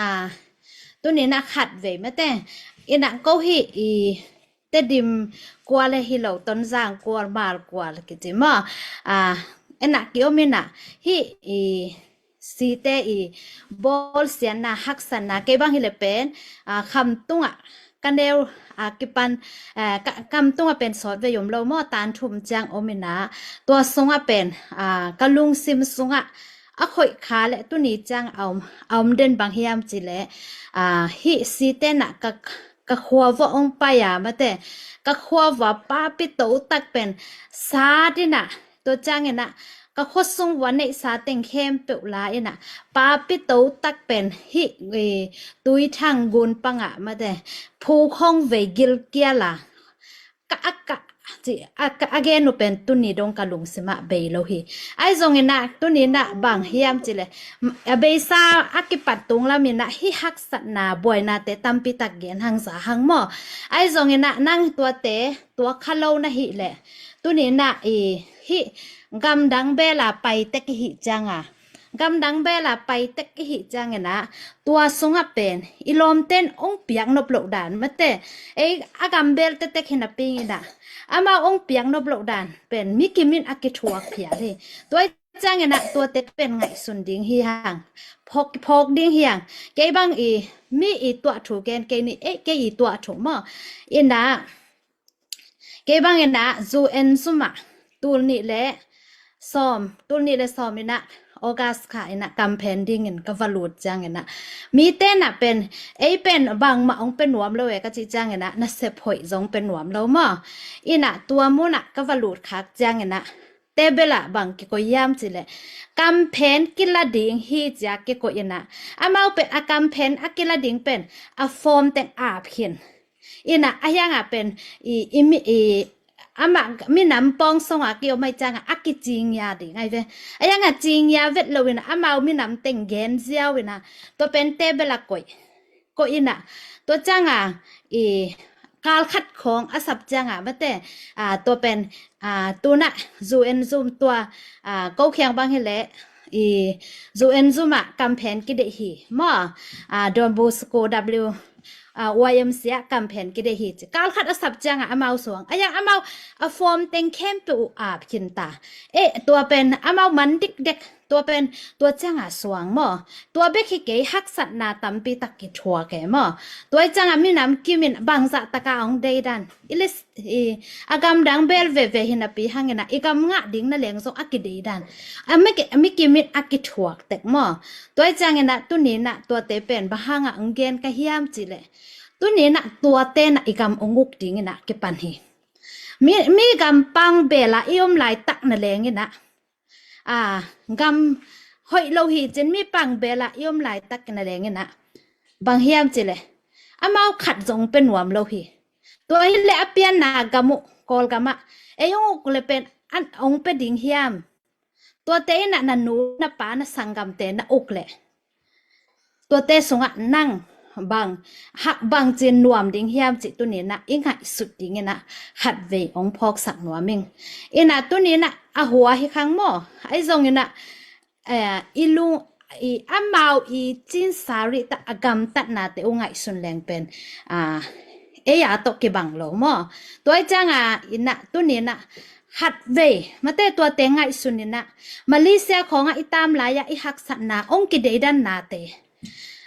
ah, tuni ina khatvei mate ina ko hi i Tedim kual le hi lo Tonzang kual Mal kual kici maw? Ah, ina ki om ina hi i site i bawlsiatna haksatna kei bang hi leh pen, ah, khamtung ah ka neu, ah, kipan, ah, ka, khamtung ah pen sawtvei om lo maw, tan thum ciang om ina tua sungah pen, ah, ka lungsim sungah a khoih kha le tuni ciang a om, a om den bang hiam cih leh, ah, hi site ina ka, ka khua vua ong pai a mate ka khua vua papi to tak pen sat ina tua ciang ina ka khuasung vua neihsa teng khempeuh la ina papi to tak pen hi, eh, Tuithang gun pangah mate phu khong vei gil kial a ka, a ka, ci, a ka, a gen uh pen tuni dong ka lungsim ah bei lo hi. Ahi zong ina tuni ina bang hiam cih leh a beisa a kipat tung lam ina hi haksatna buainate tampi tak gen hang za hang maw? Ahi zong ina nang tuate tua kha lo na hi leh tuni ina i hi gamdang bel a pai tek i hi ciang a gamdang bela paitek i hih ciangin ah, tua sungah pen i lawmten hong piak nop loh dan mate, ei a gam bel tektek hi napi in ah, amau hong piak nop loh dan pen mi kim in a kithuak phial hi. Tua ciangin ah tuate pen ngaihsun ding hi hang, phawk, phawk ding hi hang. Kei bang i mi i tuah thu gen kei ni, eh, kei i tuah thu maw. In ah, kei bang in ah U N zum ah tul nih le sawm, tul nih le sawm in ah August kha in ah campaign dingin ka va lut ciangin ah, mite in ah pen, ei pen bangmah hong pe nuam lo e ka cih ciangin ah, nasep hoih zong pe nuam lo maw. In ah tua mun ah ka va lut khak ciangin ah, table ah bang kikoih hiam cih leh, campaign kila ding hi ci-a kikoih in ah, amau pen a campaign a kila ding pen a form teng ap khin. In ah, a hiang ah pen i, i mi, i, amah minam pawngsong a ki-om ahih ciang ah a kicingia ding ahi ve. A hiang ah cingia vet lo in ah, amau minam teng gen ziau in ah, tua pen table ah koih, koih in ah, tua ciang ah i kal khat khawng a sap ciang ah mate, ah, tua pen, ah, tu in ah U N zum tua, ah, ko khiang bang hi leh i U N zum ah campaign kideih hi maw, ah, Don Bosco W, ah, Y M C A ah campaign kideih hi ci. Kal khat a sap ciang ah amau suang, a hiang amau a form teng khempeuh uh ap khin ta. Eh, tua pen amau man dikdek, tua pen, tua ciang ah suang maw. Tua bek hi kei, haksatna tampi tak kithuak e maw. Tua ciang ah minam kim in bangzah tak a hong deih dan, i list, i, a gamdang bel veve hi napi hang in ah, i gam ngah ding na leng zong a kideih dan, a mi ki, a mi kim in a kithuak tek maw. Tua ciangin ah tuni in ah tuate pen bang hang ah hong gen ka hiam cih leh, tuni in ah tuate in ah i gam hong uk ding in ah kipan hi. Mi, mi gam pang bela i om laitak na leng in ah, ah, gam hoih lo hi cin mi pang bela i om laitak na leng in ah, bang hiam cih leh, amau khat zong pe nuam lo hi. Tua hi leh a pianna gam uh, Kawlgam ah ei hong uk leh pen an hong pe ding hiam? Tuate in ah na nu na pa na sanggamte na uk leh, tuate sungah nang bang, hak bang cin nuam ding hiam cih tuni in ah i ngaihsut ding in ah khatvei hong phawksak nuam ing. In ah tuni in ah a hua hi khang maw, ahi zong in ah, eh, i lung, i amau i cin sarih tak a gamtatnate uh ngaihsun leng pen, ah, ei a tawh kibang lo maw. Tua ciang ah in ah tuni in ah khatvei mate tuate ngaihsun in ah, Malaysia khawng ah i tam lai ah i haksatna hong kideih dan nate,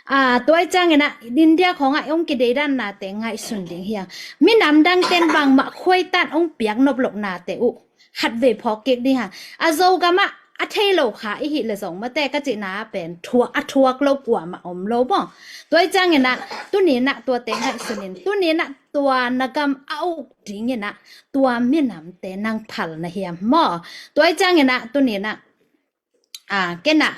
ah, tua ciangin ah India khawng ah hong kideih dan nate ngaihsun ding hi hang. Minam dangten bangmah khuaitan hong piak nop loh nate uh khatvei phawk kik ding hang. A Zogam ah a thei lo kha i hih leh zong mate ka cihna pen thuak, a thuak lo kuamah om lo maw. Tua ciangin ah tuni in ah tuate ngaihsun in, tuni in ah tua na gam a uk ding in ah tua minamte nang phal na hiam maw. Tua ciangin ah tuni in ah, ah, ken ah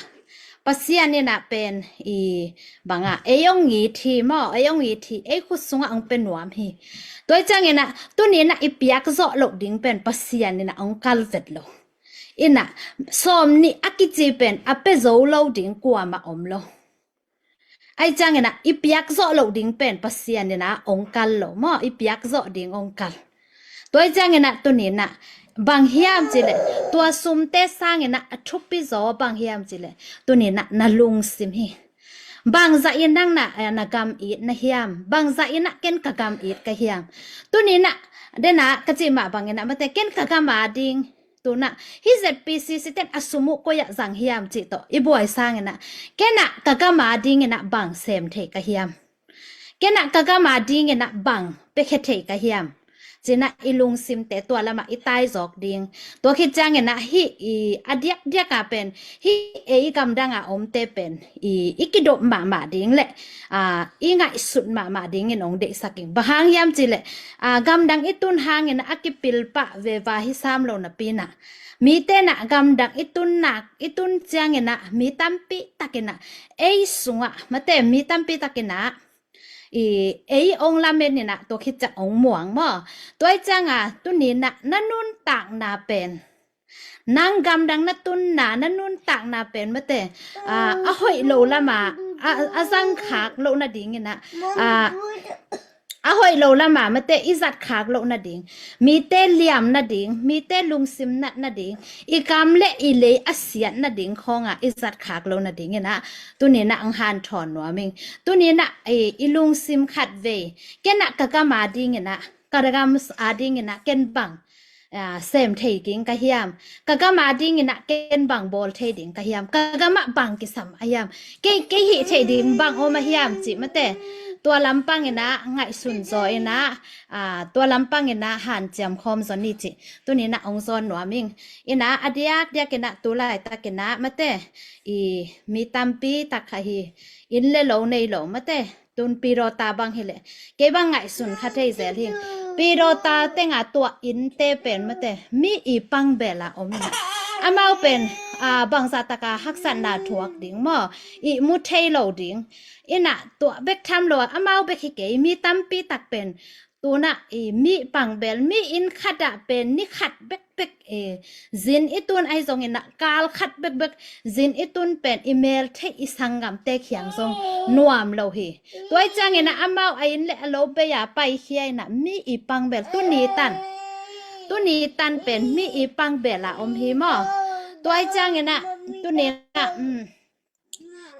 Pasian in ah pen i bang ah ei hong it hi maw, ei hong it hi, ei khut sungah hong pe nuam hi. Tua ciangin ah tuni in ah i piak zawh loh ding pen Pasian in ah hong kal vet lo. In ah sawm nih a kici pen a pe zo lo ding kuamah om lo. Ahi ciangin ah i piak zawh loh ding pen Pasian in ah hong kal lo maw, i piak zawh ding hong kal. Tua ahi ciangin ah tuni in ah bang hiam cih leh, tua sumte sangin ah a thupi zaw bang hiam cih leh, tuni in ah na lungsim hi. Bangzah in nang na, eh, na gam it na hiam? Bangzah in ah ken ka gam it ka hiam? Tuni in ah, den ah ka cih mah bangin ah mate, ken ka gam a ding, tu in ah hih Z P C C ten a sum uh koi ah zang hiam cih tawh i buai sangin ah, ken ah ka gam a dingin ah bang sem thei ka hiam? Ken ah ka gam a dingin ah bang piakhia thei ka hiam? Ci in ah i lungsimte tua lamah i tai zawk ding. Tua khit ciangin ah hih i a diakdiak a pen, hih ei gamdang a omte pen i, i kidop mahmah ding le, ah, i ngaihsut mahmah dingin hong deihsak ing. Bang hang hiam cih leh, ah, gamdang i tun hangin ah a kipilpah veva hi sam lo napi in ah, mite in ah gamdang i tun nak, i tun ciangin ah mi tampi takin ah ei sungah mate, mi tampi takin ah i ei hong lamen in ah tua khit ciang hong muang maw. Tua ahi ciang ah tuni in ah na nuntakna pen, nang gamdang na tunna, na nuntakna pen mate, ah, a hoih lo lamah a, a zangkhak loh nadingin ah, ah, a hoih lo lama mate i zat khak loh nading, mite liam nading, mite lungsim nat nading, i kam le i lei a siat nading khawnga i zat khak loh nading inah tuninah ang hanthawn nuam ing. Tuninah i, i lungsim khat vei, kenah ka gam a dinginah, ka gam a dinginah ken bang a, sem thei ding ka hiam? Ka gam a dinginah ken bang bawl thei ding ka hiam? Ka gamah bang kisam a hiam? Kei, kei hih thei ding bang om a hiam cih mate, tua lampang inah ngaihsun zaw inah, a, tua lampang inah hanciam khawm zaw ni cih tuninah ong zawn nuam ing. Inah a diakdiak inah tu laitak inah mate i mi tampi tak kha hi, inn le lo nei lo mate. Tun Pidawta bang hileh kei bang ngaihsun kha thei zel hi. Pidawta tenga tua innte pen mate mi i pangbela om inah, amau pen a, bangzah taka haksatna thuak ding maw, i mu thei lo ding. Inah tua bek tham lo a, amau bek hi kei, mi tampi tak pen tunah i mi pangbel, mi inn khatah pen ni khat bekbek e, zin i tun ahi zonginah kal khat bekbek zin i tun pen i mel theih i sanggamte khiang zong nuam lo hi. Tua i cianginah amau a inn le a lo bei-a paikhia inah mi i pangbel tuni tan, tuni tan pen mi i pangbela om hi maw? Tua i cianginah tuninah, um,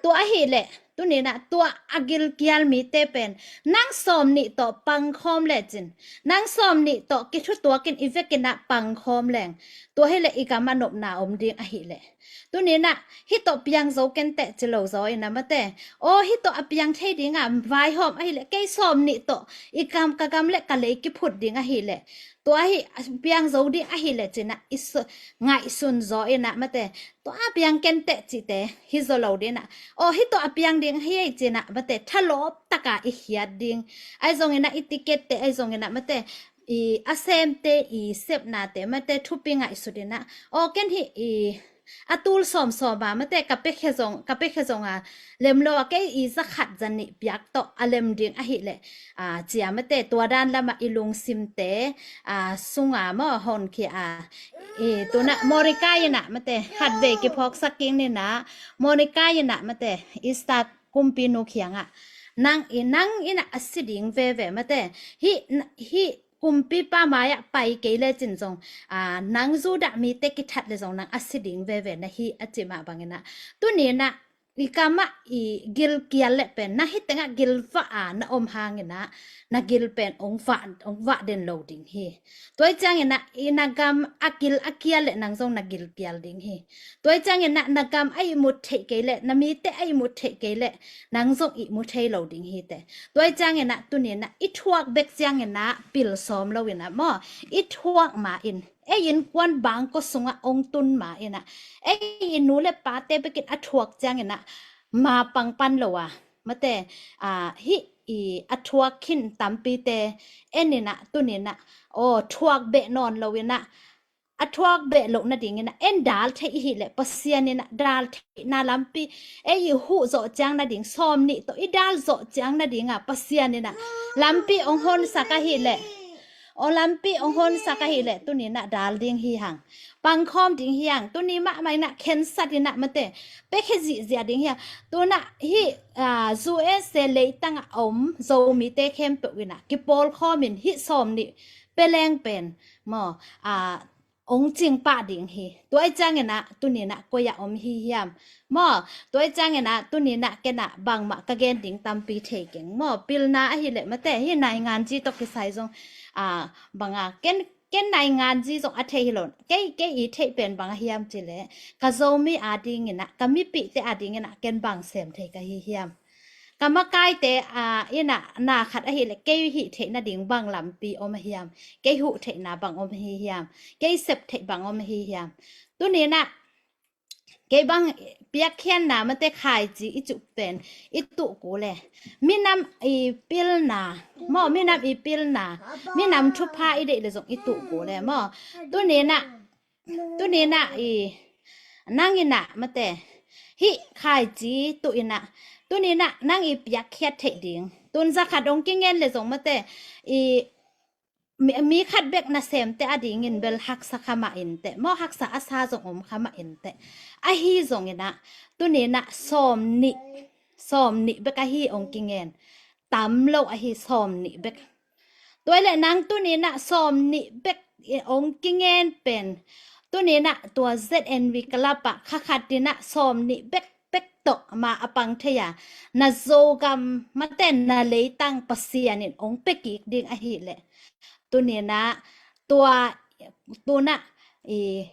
tua ahileh tuninah tua a gilkial mite pen nang sawm nih tawh pangkhawm lecin, nang sawm nih tawh kithutuakin i vekinah pangkhawm leng, tua hileh i gam a nopna om ding ahileh. Tuninah hih tawh piang zo kenteh ci lo zaw inah mate, aw hih tawh a piang thei dinga vaihawm ahileh kei sawm nih tawh i gam, ka gam le ka lei kiphut ding ahileh, tua hih a piang zo ding ahileh cinah i ngaihsun zaw inah mate, tua a piang kenteh cihte hi zaw lo dinah, aw hih tawh a piang ding hi ei cinah mate thalawp taka i khiat ding. Ahi zonginah i ticket te ahi zonginah mate i a semte i sepnate mate thupi ngaihsut inah, aw ken hih i a tul sawmsawma mate ka pekhia zong, ka pekhia zonga lem lo a kei i zakhat zanih piak tawh a lem ding ahileh, a, cia mate tua dan lama i lungsimte, a, sunga maw honkhia a, i tunah Monica inah mate khatvei kiphawksak kik ninah, Monica inah mate Easter kumpinu khiangah nang i, nang inah a si ding veve mate, hih, hih kumpipa mai-ah pai kei lecin zong, a, nang Judah mite kithat le zong nang a si ding veve na hi a cih mah banginah tuninah i kamah i gilkial le pen na hih tengah gilvah a na om hanginah na gil pen ong vah, ong vah den lo ding hi. Tua i cianginah i na gam a gil a kial le nang zong na gilkial ding hi. Tua i cianginah na gam a ihmut theih kei le na mite a ihmut theih kei le nang zong ihmu thei lo ding hi teh. Tua i cianginah tuninah i thuak bek cianginah pil sawm lo inah maw, i thuak ma in, ei innkuan bangkaw sungah ong tun ma inah, ei i nu le pate bekin a thuak cianginah ma pangpan lo a mate, a, hih i a thuak khin tampite en inah tuninah, aw thuak beh nawn lo inah, a thuak beh loh nadinginah en dal theih i hileh Pasian inah dal theihna lampi, ei i huh zawh ciang nading sawm nih tawh i dal zawh ciang nadinga Pasian inah lampi ong honsak ahileh, aw lampi ong honsak ahileh tuninah dal ding hi hang, pangkhawm ding hi hang, tuni mahmah inah khensat inah mate pekhe zihziah ding hi hang. Tunah hih, a, U S A leitangah a om Zomite khempeuh inah kipawlkhawmin hih sawm nih peleng pen maw, a, ong cingpah ding hi. Tua i cianginah tuninah koi-ah om hi hiam maw? Tua i cianginah tuninah kenah bangmah ka gen ding tampi thei keng maw? Pilna ahileh mate hih nainganzi tawh kisai zong, a, banga ken, ken nainganzi zong a thei hi lo. Kei, kei i theih pen bang a hiam cileh ka Zomi a dinginah, ka mipihte a dinginah ken bang sem thei ka hi hiam? Ka makaite, a, inah na khat ahileh kei hih theih nading bang lampi om a hiam? Kei huh theihna bang om hi hiam? Kei sep theih bang om hi hiam? Tuninah kei bang piakkhiatna mate khaici i cuh pen i tuh kul e. Minam i pilna maw, minam i pilna, minam thupha i deih le zong i tuh kul e maw? Tuninah, tuninah i nang inah mate hih khaici tuh inah tuninah nang i piakkhiat theih ding. Tun zakhat ong kingen le zong mate i mi, mi khat bek nasemte a dingin bel haksa kha mah inteh maw, haksa a sa zong om kha mah inteh. Ahi zonginah tuninah sawm nih, sawm nih bek ahi ong kingen. Tam lo ahi sawm nih bek. Tua le nang tuni-in ah sawm nih bek ong kingen pen, tuni-in ah tua Z N V Club ah kha khat in ah sawm nih bek bek tawh ma a pang thei a, na Zogam mate na leitang Pasian in ong pia kik ding ahih leh, tuni-in ah tua, tu-in ah i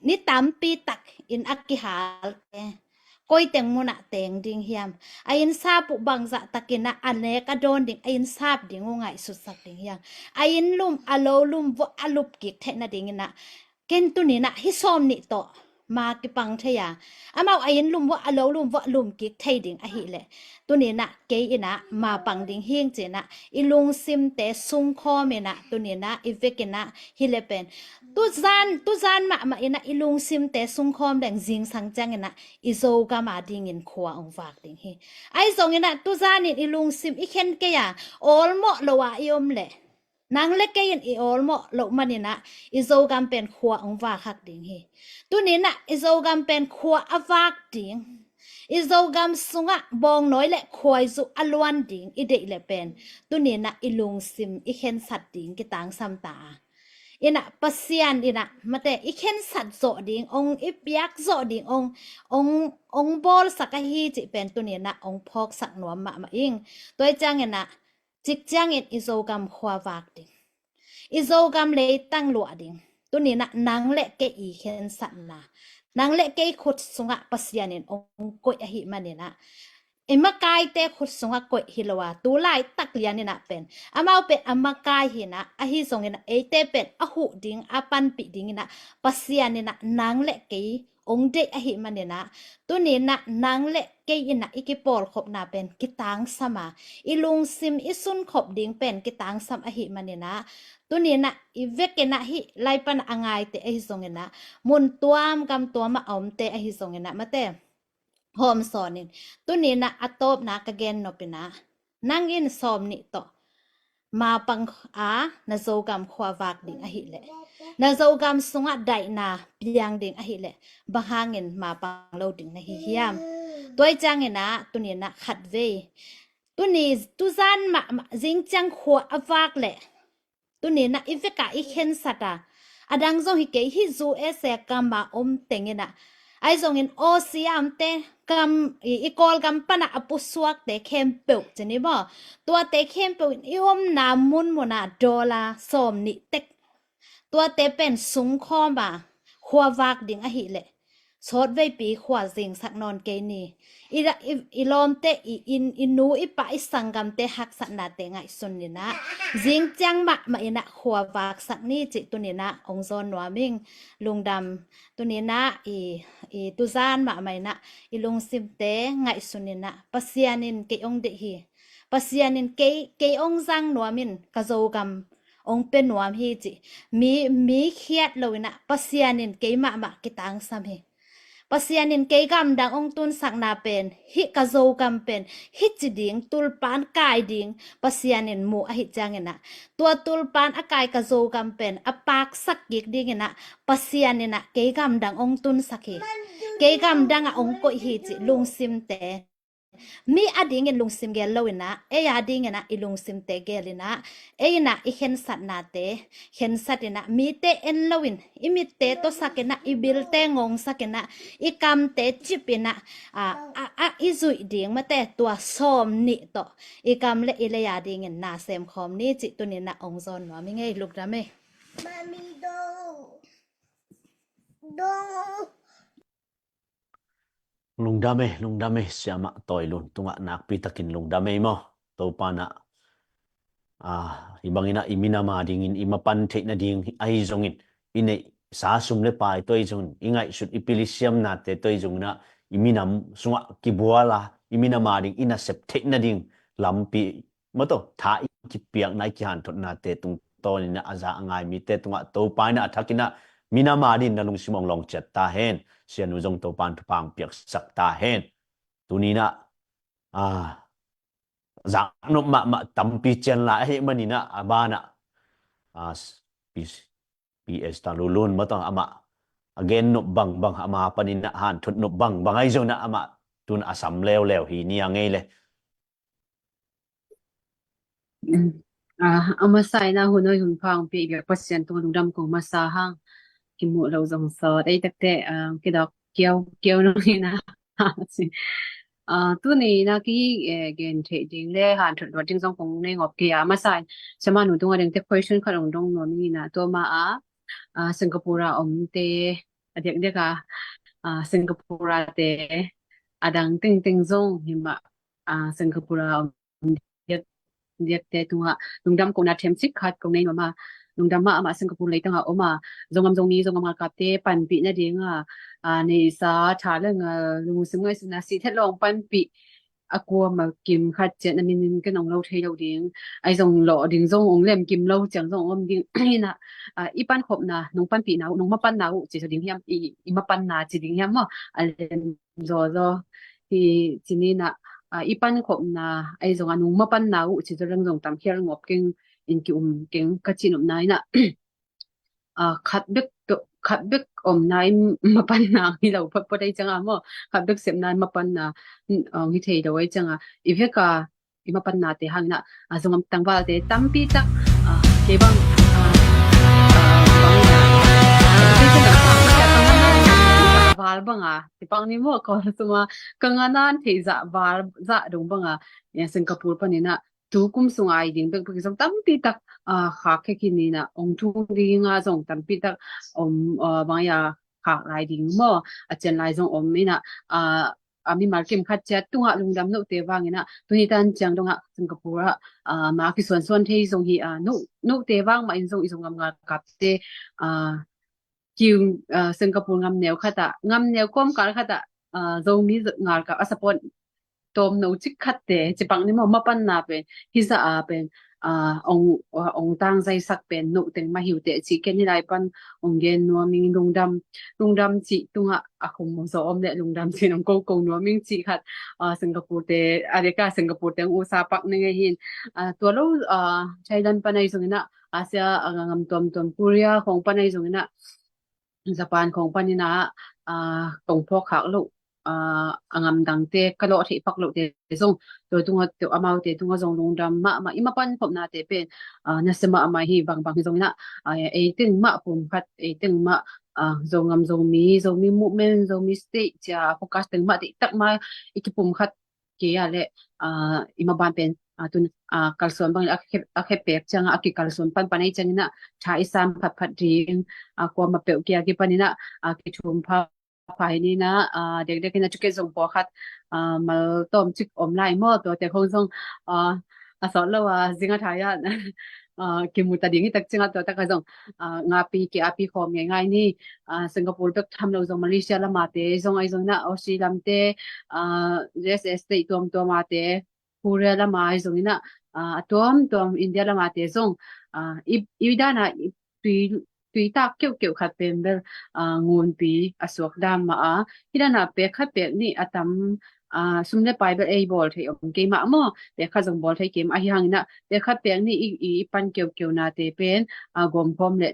ni tampi tak in a kihal te koi teng mun ah teng ding hiam? A innsap uh bangzah takin ah a nek a dawn ding, a innsap ding uh ngaihsutsak ding hiam? A inn lum, a lo lum vuah a lup kik theih nadingin ah, ken tuni-in ah hih sawm nih tawh ma kipang thei a, amau a inn lum vuah, a lo lum vuah lum kik thei ding ahih leh, tuni-in ah kei in ah ma pang ding hing ci-in ah i lungsimte sungkhawm in ah, tuni-in ah i vek in ah hi le pen, tuzan, tuzan mahmah in ah i lungsimte sungkhawm leng zingsang ciangin ah i Zogam a dingin khua ong vak ding hi. Ahi zongin ah tuzan in i lungsim i khen kei a, awlmawh lo a i om leh, nang le kei in i awlmawh loh manin ah i Zogam pen khua ong vak hak ding hi. Tuni-in ah i Zogam pen khua a vak ding, i Zogam sungah bawngnawi le khuaizu a luan ding i deih le pen, tuni-in ah i lungsim i khensat ding kitangsam ta a, in ah Pasian in ah mate i khensat zawh ding, ong i piak zawh ding, ong, ong, ong bawlsak ahi cih pen tuni-in ah ong phawksak nuam mahmah ing. Tua hi ciangin ah cik ciangin i Zogam khua vak ding, i Zogam leitang luah ding, tuni-in ah nang le kei i khensatna, nang le kei khut sungah Pasian in ong koih ahih manin ah, i makaite khut sungah koih hi lo a, tu laitak lian in ah pen amau pen a makai hi-in ah, ahi zongin ah eite pen a huh ding, a panpih dingin ah Pasian in ah nang le kei ong deih ahih manin ah, tuni-in ah nang le kei in ah i kipawlkhopna pen kitangsam a, i lungsim i sunkhop ding pen kitangsam ahih manin ah, tuni-in ah i vek in ah hih lai pan a ngaite ahi zongin ah, mun tuam gam tuam ah a omte ahi zongin ah mate, hawmsawn in, tuni-in ah a tawpna ka gen nop in ah, nang in sawm nih tawh ma pang a na Zogam khua vak ding ahih leh, na Zogam sungah daihna piang ding ahih leh, bang hangin ma pang lo ding na hi hiam? Tua hi ciangin ah tuni-in ah khatvei, tuni tuzan mahmah zingciang khua a vak leh, tuni-in ah i vek a i khensat a, a dang zong hi kei, hih U S A gam a om teng in ah, ahi zongin Aussie a omte, gam i, i Kawlgam pan a a pusuakte khempeuh ci ni maw, tuate khempeuh in i omna munmun ah dollar sawm nih tek, tuate pen sungkhawm a khua vak ding ahih leh, sawtveipi khua zingsak nawn kei ni. I, i, i lawmte, i inn, i nu i pa, i sanggamte haksatnate ngaihsun in ah, zingciang mahmah in ah khua vaksak ni cih tuni-in ah ong zawn nuam ing. Lungdam. Tuni-in ah i, i tuzan mahmah in ah i lungsimte ngaihsun in ah, Pasian in kei ong deih hi, Pasian in kei, kei ong zang nuam in, ka Zogam ong pia nuam hi cih mi, mi khiat lo in ah Pasian in kei mahmah kitangsam hi. Pasian in kei gamdang ong tunsakna pen, hih ka Zogam pen hih ci ding, tulpan kai ding Pasian in mu ahih ciangin ah, tua tulpan a kai ka Zogam pen a paksak kik dingin ah Pasian in ah kei gamdang ong tunsak hi, kei gamdang ah ong koih hi cih lungsimte, mi a dingin lungsim gel lo in ah, ei a dingin ah i lungsimte gel in ah, ei in ah i khensatnate khensat in ah, mite en lo in, i mitte tawsak in ah, i bilte ngongsak in ah, i kamte cip in ah, a, a, a, i zuih ding mate, tua sawm nih tawh i gam le i lei a dingin na semkhawm ni cih tuni-in ah ong zawn nuam ing ei. Lungdam ei. Lungdam ei, lungdam ei, Siamah Tawi Lun tungah nakpi takin lungdam ei maw. Topa in ah, ah, hih bangin ah i minam a dingin i mapan theih nading ahi zongin, i neih sa sum le pai tawh ahi zongin, i ngaihsut i pil i siamnate tawh ahi zongin ah, i minam sungah kibual a, i minam a ding i nasep theih nading lampi maw, tawh tha i kipiakna, i kihanthotnate tungtawn in ah a za a ngai mite tungah Topa in ah a thak in ah minam a dingin na lungsim ong lawng ciat ta hen. Sianu zong Topa in thupha ong piaksak ta hen. Tuni-in ah, ah, zaknop mahmah tampi cian lai ahih manin ah, a ban ah, ah, P S Talulun maw, tawh amah a gen nop bangbang, ama panin ah hanthot nop bangbang ahi zongin ah, amah tu-in a sam leuleu hi ni a ngei le. A masa in a hun oi hun pha hong pia i biak Pasian tungah lungdam kong masa hang. Kimuh lo zong sawt ei takte, kidawk kiau kiau nong hi na. Tuni na ki gen theih ding le hanthot luat ding zong kong nei ngop kei a, masa in siamanu tungah dengte question khat hong dong nuam ing in a, tua ma a Singapore a omte, a diakdiak a Singapore a te, a dang tengteng zong hi mah, Singapore a om diak diakte tungah lungdam kong na themcik khat kong nei nuam a, lungdam mahmah. Singapore leitang a om a Zongam Zomi, Zongam ngalkapte panpih nading a neihsa, tha le ngal, lungsim ngaihsutna, sihthet lo hong panpih a kuama kim khat ciat na minin ken hong lo thei lo ding, ahi zong lawh ding zong hong lemkim lo ciang zong hong om ding hi na, i pankhopna, nong panpihna uh, nong mapanna uh ci zaw ding hiam, i mapanna ci ding hiam maw, a lem zawzaw hi ci ni na, i pankhopna ahi zong a nong mapanna uh ci zaw leng zong tamkhial ngop keng, in ki-um keng ka cih nopna hi na. Khat bek, khat bek omna in mapanna hi lo photphot ahi ciang a maw, khat bek sepna in mapanna hi thei lo ahi ciang a, i vek a i mapannate hang in a Zongam tangvalte tampi tak, kei bang, bang in a val bang a, kei bang ni maw, Kawl sung a ka nganan theih zah val zah dong bang a Singapore pan in a tu kum sung a i ding bekbek zong tampi tak khak khek hi ni na, hong tung ding a zong tampi tak om, bang a khak lai ding maw, a cian lai zong om in a, a mimal kim khat ciat tungah lungdam note vang in a, tuni tan ciang dong a Singapore a ma kisuansuan thei zong hi a, note vang mah in zong i Zongam ngalkapte kiu, Singapore ngamneu khat ah, ngamneu kawmkal khat ah Zomi ngalkap a support tawmno cik khatte ci pak ni maw, mapanna pen hi zah a pen ong tangzaisak pen note teng mah hi uh teh cih ken hi lai pan ong gen nuam ing. Lungdam, lungdam cih tungah a khum zaw om leh lungdam cih ong koko nuam ing cih khat, Singapore te, a deka Singapore te ong usa pak ni ngei hin. Tua lo Thailand pan ahi zong in a, Asia a ngam tuamtuam, Korea khong pan ahi zong in a, Japan khong pan in a, kong phawk khak loh a ngam dangte ka lawh theih pak lohte zong, tua tungah, tua amaute tungah zong lungdam mahmah. I mapan khopnate pen nasia mahmah hi. Bangbang hi zong in a, ei teng mah pum khat, ei teng mah Zongam, Zomi, Zomi movement, Zomi state cia focus teng mah, tei tak mah i kipum khat kei a leh i maban pen tun kalsuan bangin a khepek ciang a kikalsuan panpan ahi ciangin a tha i sam phatphat ding, kuama peuh kei a kipan in a kithum pha pha hi ni na, dekdek in a cuket zong pawlkhat mal tawm cik om lai maw, tuate khong zong a sawt lo a zing a thai a kimu ta ding hi tak ciang a, tua tak a zong ngapi ki api khawm ngeingai ni. Singapore bek tham lo zong Malaysia lamate zong ahi zong in a, Aussie lamte, U S A state tuamtuamate, Korea lama ahi zong in a, a tuamtuam India lamate zong i dan a tui, tui tak keuhkeuh khat pen bel ngunpi a suak dan mah a, hi dan a pek khat pek nih a tam, sum le pai bel ei bawl thei om kei mah maw, pek khat zong bawl thei kei mah, ahi hangin a pek khat pek nih i, i pan keuhkeuhnate pen gawmkhawm le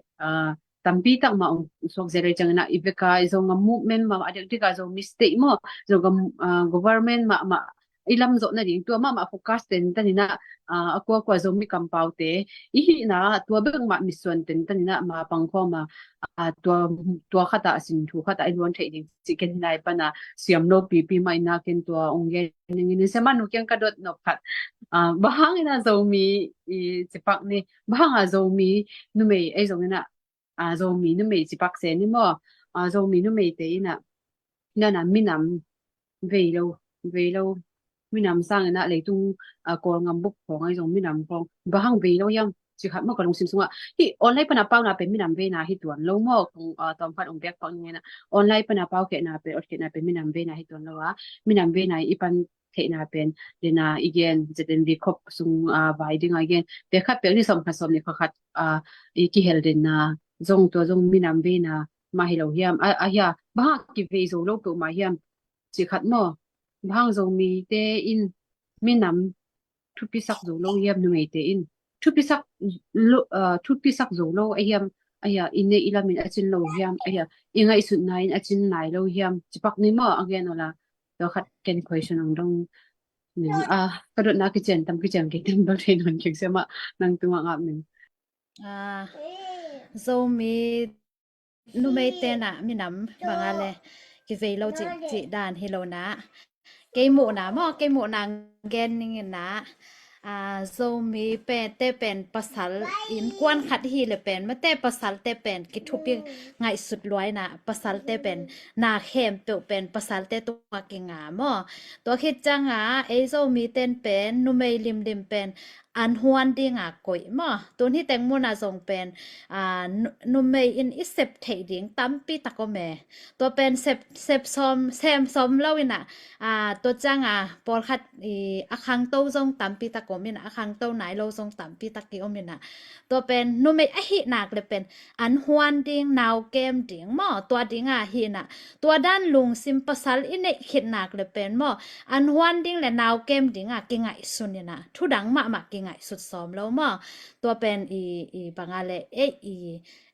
tampi tak mah ong suak zel ahi ciangin a, i vek a i Zongam movement mah, a dikdik a Zomi state maw, Zongam government mahmah i lam zawh nading tua mahmah focus tentan in a, a kuakua Zomi kampaute i hihna tua bek mah mitsuan tentan in a ma pangkhawm a, tua, tua khat ah, a sin thu khat ah i luan theih ding cih ken hi lai pan a siam lo pipi mah in a, ken tua ong gen ning in, siamanu kiang ka dot nop khat, bang hang in a Zomi i ci pak ni, bang hang a Zomi numei ahi zong in a, Zomi numei ci pak se ni maw, Zomi numeite in a, hi dan a minam vei lo, vei lo, minam sang in a leitung Kawlngam bup khawng ahi zong minam khawng bang hang vei lo hiam ci khat maw, ka lungsim sungah. Hih online pan a pauna pen minam veina hi tuan lo maw, kong tawm khat ong biak pak ning in a, online pan a pau khehna pen, ot khehna pen minam veina hi tuan lo a, minam veina i pan theihna pen, dena i gen, Z N V khop sung vai ding a i gen, pek khat pek nih, sawm khat sawm nih, khat khat i kihel denna zong, tua zong minam veina mah hi lo hiam? A, a hia, bang hang kivei zo lo peuhmah hiam ci khat maw? Bang hang Zomite in minam thupisak zo lo hiam, numeite in thupisak lo, thupisak zo lo a hiam? A hia, i neih i lamin a cin lo hiam? A hia, i ngaihsutna in a cin nai lo hiam? Ci pak ni maw, a gen awla. Tua khat ken question ong dong. Ning, ah, ka dotna kician tam kician kei tam bel thei nawn kik sia mah, nang tungah ngap ning. Ah, Zomi numei tenah minam banga le kivei lo cih, cih dan hi lo na. Kei muhna maw, kei muhna gen ning inah, ah, Zomi pen, te pen pasal innkuan khat hi le pen, mate pasal te pen kithupi ngaihsut luai na, pasal te pen na khempeuh pen pasal te tua kinga maw. Tua khit cianga ei Zomi ten pen numei limlim pen an huan dinga koih maw. Tun hi teng muna zong pen, ah, nu-, numei in i sep theih ding tampi tak om e. Tua pen sep, sep sawm, sem sawm lo inah, ah, tua cianga pawlkhat i a khangto zong tampi tak om inah, a khangto nai lo zong tampi tak i om inah. Tua pen numei ahih nak le pen an huan ding, nau kem ding maw, tua dinga hi inah. Tua dan lungsim pasal i neih khit nak le pen maw, an huan ding le nau kem dinga kingaihsun inah, thudang mahmah kingaihsut sawm lo maw. Tua pen i, i banga le, ei, i,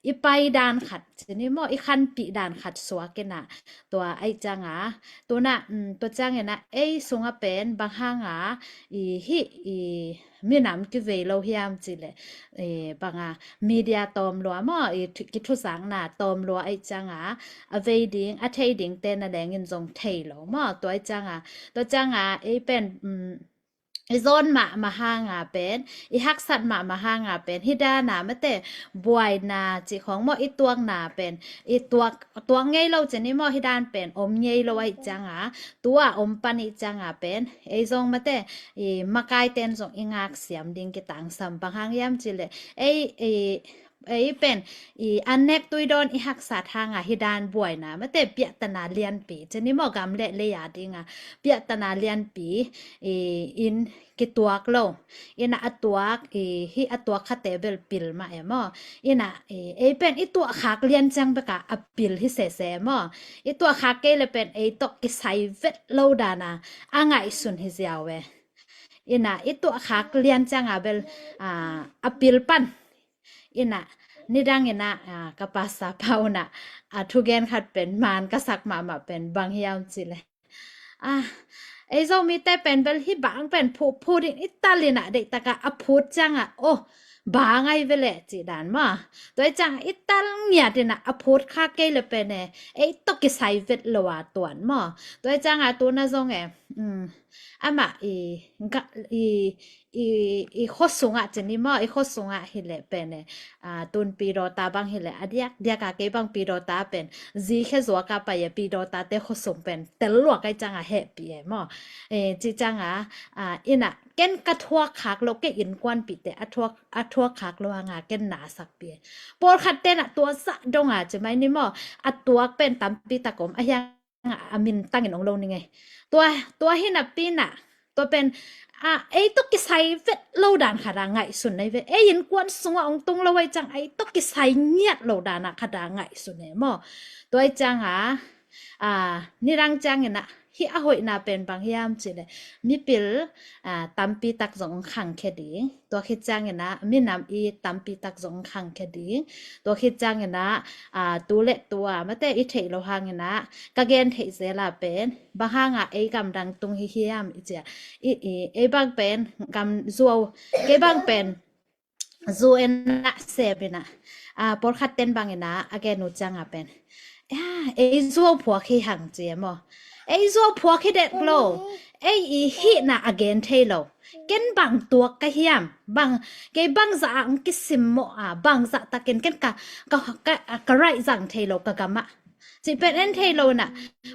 i pai dan khat ci ni maw, i khanpih dan khat suak inah. Tua ei cianga, tuna, um, tua ciang inah ei sunga pen bang hanga i hih i minam kivei lo hiam cih le, eh, banga media tawm lua maw, i thu-, kithuzakna tawm lua ei cianga, a vei ding, a thei ding te na lengin zong thei lo maw. Tua ei cianga, tua cianga ei pen, um, i zawn mahmah hanga pen, i haksat mahmah hanga pen, hi dana mate buaina cih khawng maw, i tuakna pen, i tuak, tuak ngei lo ci ni maw, hi dan pen om ngei lo ahih cianga, tua om pan i cianga pen ei zong mate i makai ten zong i ngak siam ding kitangsam. Bang hang hiam cih le ei, ei, ei pen i an nek tui dawn i haksat hanga hi dan buaina mate piahtana lianpi ci ni maw, gam le lei a dinga piahtana lianpi i in kituak lo. Inah a tuak i, hih a tuak khate bel pil mah e maw. Inah i, ei pen i tuah khak lian ciang beka a pil hi sese e maw. I tuah khak kei le pen ei tawh kisai vet lo dana a ngaihsun hi ziau e. Inah i tuah khak lian cianga bel, ah, a pil pan. Inah nidang inah, ah, ka pasa pa unah, ah, thugen khat pen man ka sak mahmah pen bang hiam cih le, ah, ei Zomite pen bel hih bang pen phut phut in i tal inah deihtaka a phut cianga, oh, bang ai ve leh cih dan maw. Tua i cianga i tal ngiat inah a phut kha kei le pen e, ei tawh kisai vet lo a tuan maw. Tua i cianga tuna zong e, um, amah i, ga, i, i, i khua sungah ci ni maw, i khua sungah hi leh pen e, ah, tun pidawta bang hi leh a diak diaka kei bang pidawta pen zi khe zuaka pai e, pidawta te khua sung pen tel luak ai cianga hehpih e maw. Eh, ci cianga, ah, inah ken ka thuak khak lo, kei innkuanpihte a thuak, a thuak khak lo hanga ken na sakpih e. Pawlkhat tenah tua zah donga ci mai ni maw, a tuak pen tampi tak om, a hiang a min tangin ong lo ning e. Tua, tua hi napi inah, tua pen, ah, ei tawh kisai vet lo dan khata ngaihsun nai ve. Ei innkuan sungah ong tung lo ai ciang ei tawh kisai ngiat lo dana khata ngaihsun e maw. Tua i cianga, ah, nidang ciang inah hih a hoihna pen bang hiam cih le, mipil, ah, tampi tak zong ong khangkhia ding. Tua khit ciang inah minam i tampi tak zong khangkhia ding. Tua khit ciang inah, ah, tu le tua mate i theih lo hang inah ka gen theih zela pen bang hanga ei gamdang tung hi hiam i cia. I, i, ei bang pen gam zuau, kei bang pen zu enah sem inah, ah, pawlkhat ten bang inah a gen uh cianga pen, ah, ei zuau phuak hi hang ci e maw. Ei zuau phuak hi dek lo. Ei i hihna a gen thei lo. Ken bang tuak ka hiam, bang, kei bang zah ang kisim maw a, bang zah takin ken ka, ka, ka, ka raih zang thei lo ka gamah. Cih pen en thei lo inah,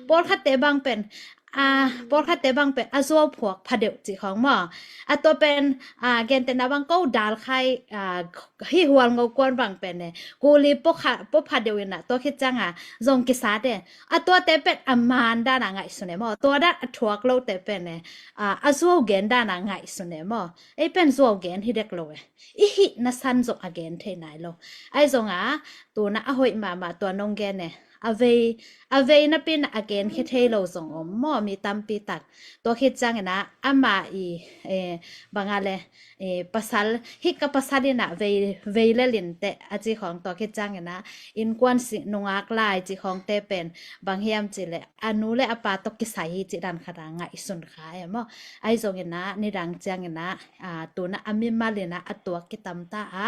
pawlkhatte bang pen, ah, pawlkhatte bang pen a zuau phuak phadeuh cih khawng maw. A tua pen, ah, gentehna bang ko dal khai, ah, hih hual ngo kuan bang pen e, kuli pua kha, pua phadeuh inah tua khit cianga zong kisate. A tuate pen a man dana ngaihsun e maw. Tua dan a thuak lote pen e, ah, a zuau gen dana ngaihsun e maw. Ei pen zuau gen hi dek lo e. I hihna san zong a gen thei nai lo. Ai zonga, tuna a hoih mahmah tua nong gen e. a vei, a vei napi in a genkhia thei lo zong om maw, mi tampi tak. Tua khit ciangin ah amah i, eh, bang a le, eh, pasal, hih ka pasal in ah vei, vei lel inteh a ci khawng, tua khit ciangin ah innkuan si nungak lai ci khawngte pen bang hiam cih leh a nu le a pa tawh kisai hi cih dan khat a ngaihsun kha e maw. Ahi zongin ah nidang ciangin ah, ah, tu-in ah a mimal in ah a tuak kitam ta a,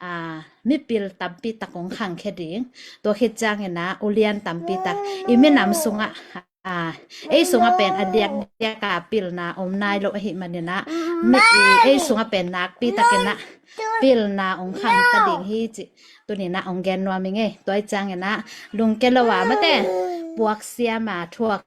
ah, mipil tampi tak hong khangkhia ding. Tua khit ciangin ah ulian tampi tak i minam sungah, ah, ei sungah pen a diakdiak a pilna om nai lo ahih manin ah, mi, i, ei sungah pen nakpi takin ah pilna hong khang ta ding hi cih tuni-in ah hong gen nuam ing ei. Tua ahih ciangin ah lungkia lo a, mate, puak siam a, thuak